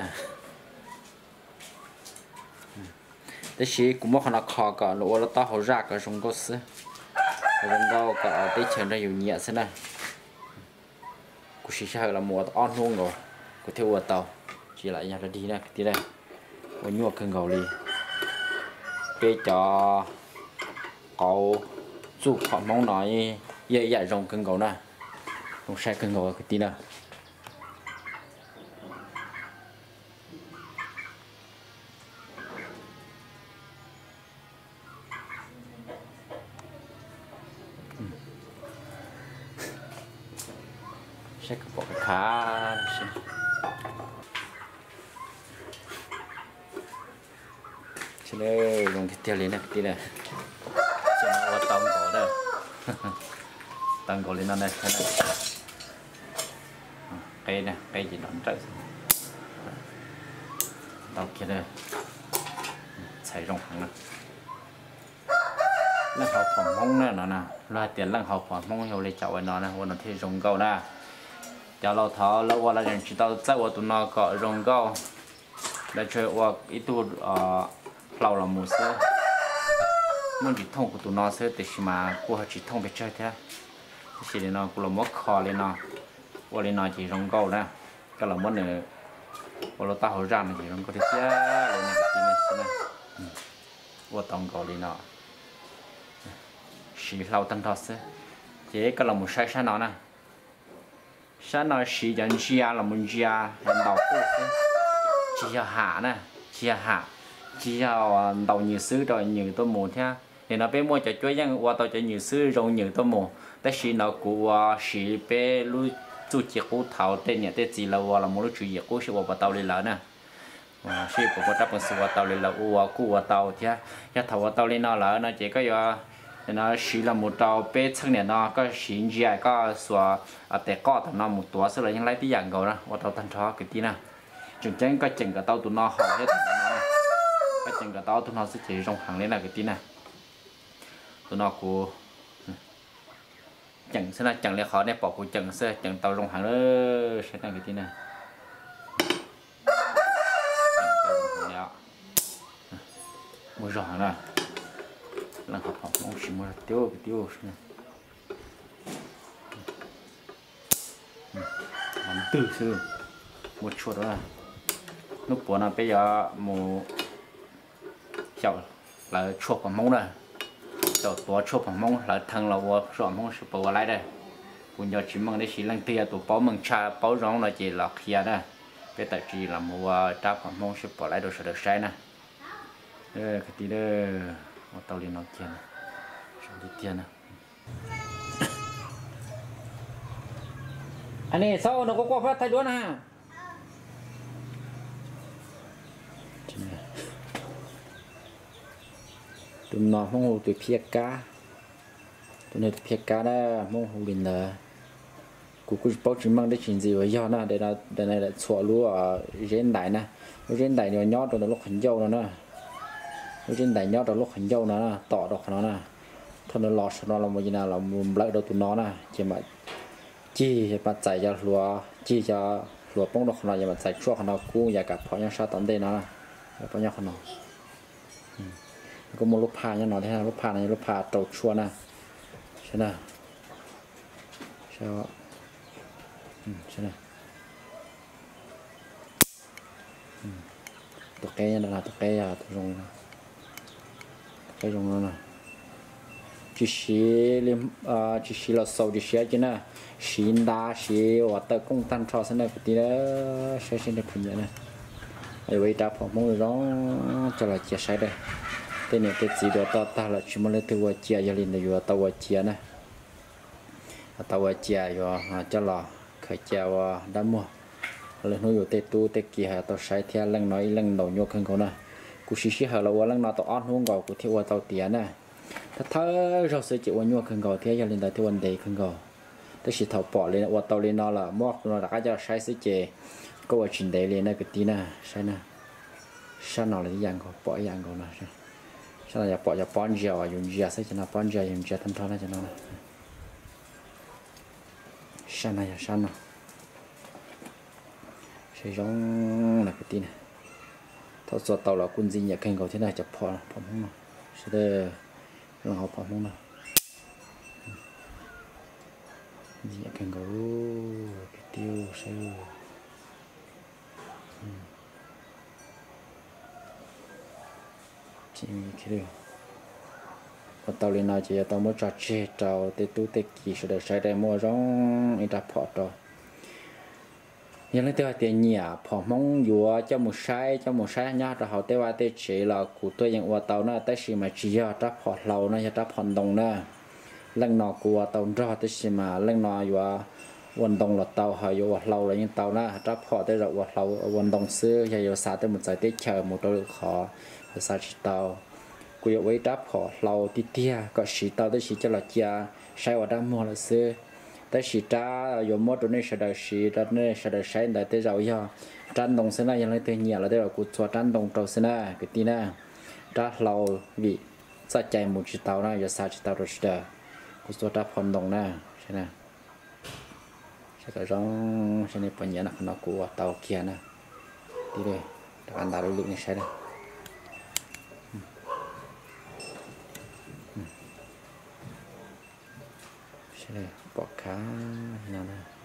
Tab sis kuv muab qhov no kho kom nws ua lub taub hau zaj kom zoo nkauj xwb, kom zoo nkauj kom teb chaws nrog yus nyiam xwb na. Kuv siv sij hawm los mus ua tau ob hnub nkaus kuv thiaj ua tau, tsis lam yog dog dig na kwv tij na. Ua nyuaj kawg nkaus li. Peb cov qauv txuj phom hmoob no yog ib yam zoo kawg nkaus na, zoo saib kawg nkaus kwv tij na. Saib kawg pom khav khav. Zoo tiag tiag li na kwv tij na. Ua tau nkaus na, tau nkaus li no na. Qeb na, qeb ces nrov nrawm xwb. Tau kiag na, txhais zoo heev na. Leej hauv phom Hmoob na no na, lawv hais tias leej hauv phom Hmoob yog ua li cas ua no na, ua no thiaj zoo nkauj na. Cov laus thaud lawv ua lawv tseem tsis tau txawj ua tus no kom zoo nkauj, lawv tsuas ua ib tug hlau los mus xwb. Muaj ntsis thooj kuv tus no xwb tiam sis mas kuj ho tsis thooj pes tsawg thiab. Tab sis li no kuv los muab kho li no, ua li no ces zoo nkauj na. Koj los muab nws ua lub taub hau zaj no ces zoo nkauj tiag tiag li no kwv tij neej tsa na. Ua tau nkaus li no, siv hlau tag nrho xwb. Ces koj los mus saib sab no na. Sab no siv cov ntsia los mus ntsia ntaus quj xwb, tsis yog ham na, tsis yog ham, tsis yog ntaus nyws xwb rau nyws tuaj mus thiab. Nim no peb muaj cov cuab yeej ua tau cov nyws xwb zoo nyws tuaj mus, tab sis no kuv ua siv peb lub txuj ci qub thaud tej niam tej txiv lawv ua los mus lub tswv yim qub sib ua puas tau li lawv na. Sib puas muaj rab peev xwm ua tau li lawv ua kuj ua tau thiab. Yog thaum ua tau li no lawm no ces koj yuav siv los mus rau peb txheej niam no, koj siv ntsia koj xuas tes qoj tom no mus tuav xwb los yeej laib tib yam nkaus na, ua tau tag nrho kwv tij na. Tseem ceeb koj ceem kom tau tus no haum thiab tus no, koj ceem kom tau ob tug no xwb ces zoo heev li na kwv tij na. Tus no kuv ceem xwb na, ceem li qhov nej pom kuv ceem xwb, ceem tau zoo heev lawm saib na kwv tij na. Muaj zog heev na, leej hauv phom Hmoob tsis muaj tiub kwv tij. Ntwg xwb, muaj tshuaj rau. Hnub puav no peb yuav mus xyaum hlawv tshuaj phom Hmoob na, xyaum tuav tshuaj phom Hmoob hlawv theej los ua tshuaj Hmoob seb puas ua laib na. Kuv nco tsis meej tab sis leej twg yog tus paub meej tshaj paub zoo no ces los qhia na. Peb tawm tswv yim los mus ua rab phom Hmoob seb puas laib rau sawv daws saib na. Kwv tij, ua tau li no kiag, zoo tiag tiag na. Anis, txhob ua no, quaj quaj, pab thaij duab na. Tus no Hmoob hu tus phiaj kab. Tus no tus phiaj kab na, Hmoob hu li ntawd. Kuv kuj tsis paub tsis meej tab sis ntxim uas yog na, daim no txhuam lub zeb ntais na. Lub zeb ntais no nyob rau ntawm lub qhov ncauj no na. Lub zeb ntais nyob rau lub qhov ncauj no na, tom rau qhov no na. Thaum nws los saum no los mus ces na los mus nplawm rau tus no na ces mam cig, mam txais cov hluav, cig cov hluav poob rau qhov no ces mam txais tshuaj qhov no kub yav kav phom nyob sab tom ntej no na. Poob nyob qhov no. Kuj muaj lub phaj nyob no thiab, lub phaj no yog lub phaj rau tshuaj na. Saib na. Tus qeb nyob no, tus qeb, tus zoo, tus qeb zoo no na. Tsis siv li, tsis siv los xaus tsis siv cia na, siv nta siv uas tawm kooj tag nrho xwb na kwv tij na. Saib seb nej puas nyiam na. Ua ib rab phom Hmoob zoo coj los cia saib dab. Tej niam tej txiv tuav toj tag lawm tsis muaj leej twg ua cia, yog li ntawd yuav tau ua cia na. Tau ua cia yuav coj los khaws cia ua dab muag. Lwm hnub yus tej tub tej kiv ho tau saib thiab. Leej no ib leej ntaus nyuaj kawg nkaus na. Kuv siv sij hawm los ua leej no tau ob hnub nkaus kuv thiaj ua tau tiav na. Thawj thawj zaug xwb ces ua nyuaj kawg nkaus thiab, yog li ntawd thiaj ua ntev kawg nkaus. Tab sis thaum pom li ua tau li no lawm, muab no rov qab coj saib xwb ces koj ua tsis ntev li na kwv tij na. Saib na, sab no los ib yam nkaus, pom ib yam nkaus no. Sab no yog pom cov pob ntseg uas yus ntsia xwb, cov no pob ntseg yus ntsia tag nrho na cov no. Sab no yog sab no. Saib zoo na kwv tij na. Thaum txua tau los kuj ntxim nyiam kawg nkaus thiab na, cov phom, phom Hmoob no. Sawv daws los hauv phom Hmoob no. Ntxim nyiam kawg nkaus kwv tij saib. Ua tau li no ces yuav tau muab tso tseg rau tej tub tej kiv sawv daws saib, muaj zoo ib rab phom rau. Yog leej twg hais tias nyiam phom Hmoob yuav coj mus saib, coj mus saib nyob rau hauv tej vaj tej tsev los kuv tuaj yeej ua tau na, tab sis mas tsis yog rab phom hlau na, yog rab phom ntoo na. Leej no kuv ua tau nrog tab sis mas leej no yuav ua ntoo los tau, ho yuav ua hlau los yeej tau na. Rab phom tej zaum ua hlau ua ntoo xwb, yog yuav xa tuaj mus txawv teb chaws mus rau lwm qhov yuav xa tsis tau. Kuv yuav ua ib rab phom hlau tiag tiag kom siv tau tab sis coj los cia saib ua dab muag lawm xwb. Tab sis rab yuav muab rau nej sawv daws siv, rau nej sawv daws saib ntawd tej zaum yog rab ntoo xwb na, yog leej twg nyiam los tej zaum kuv txua rab ntoo rau xwb na kwv tij na. Rab hlau vim Txoj cai mus tsis tau na, yuav xa tsis tau rau sawv daws. Kuv txua rab phom ntoo na, saib na. Saib kom zoo, saib nej puas nyiam na, qhov no kuv ua tau kiag na. Tib rov qab ntaus lwm lwm nej saib na. Pom khav no na.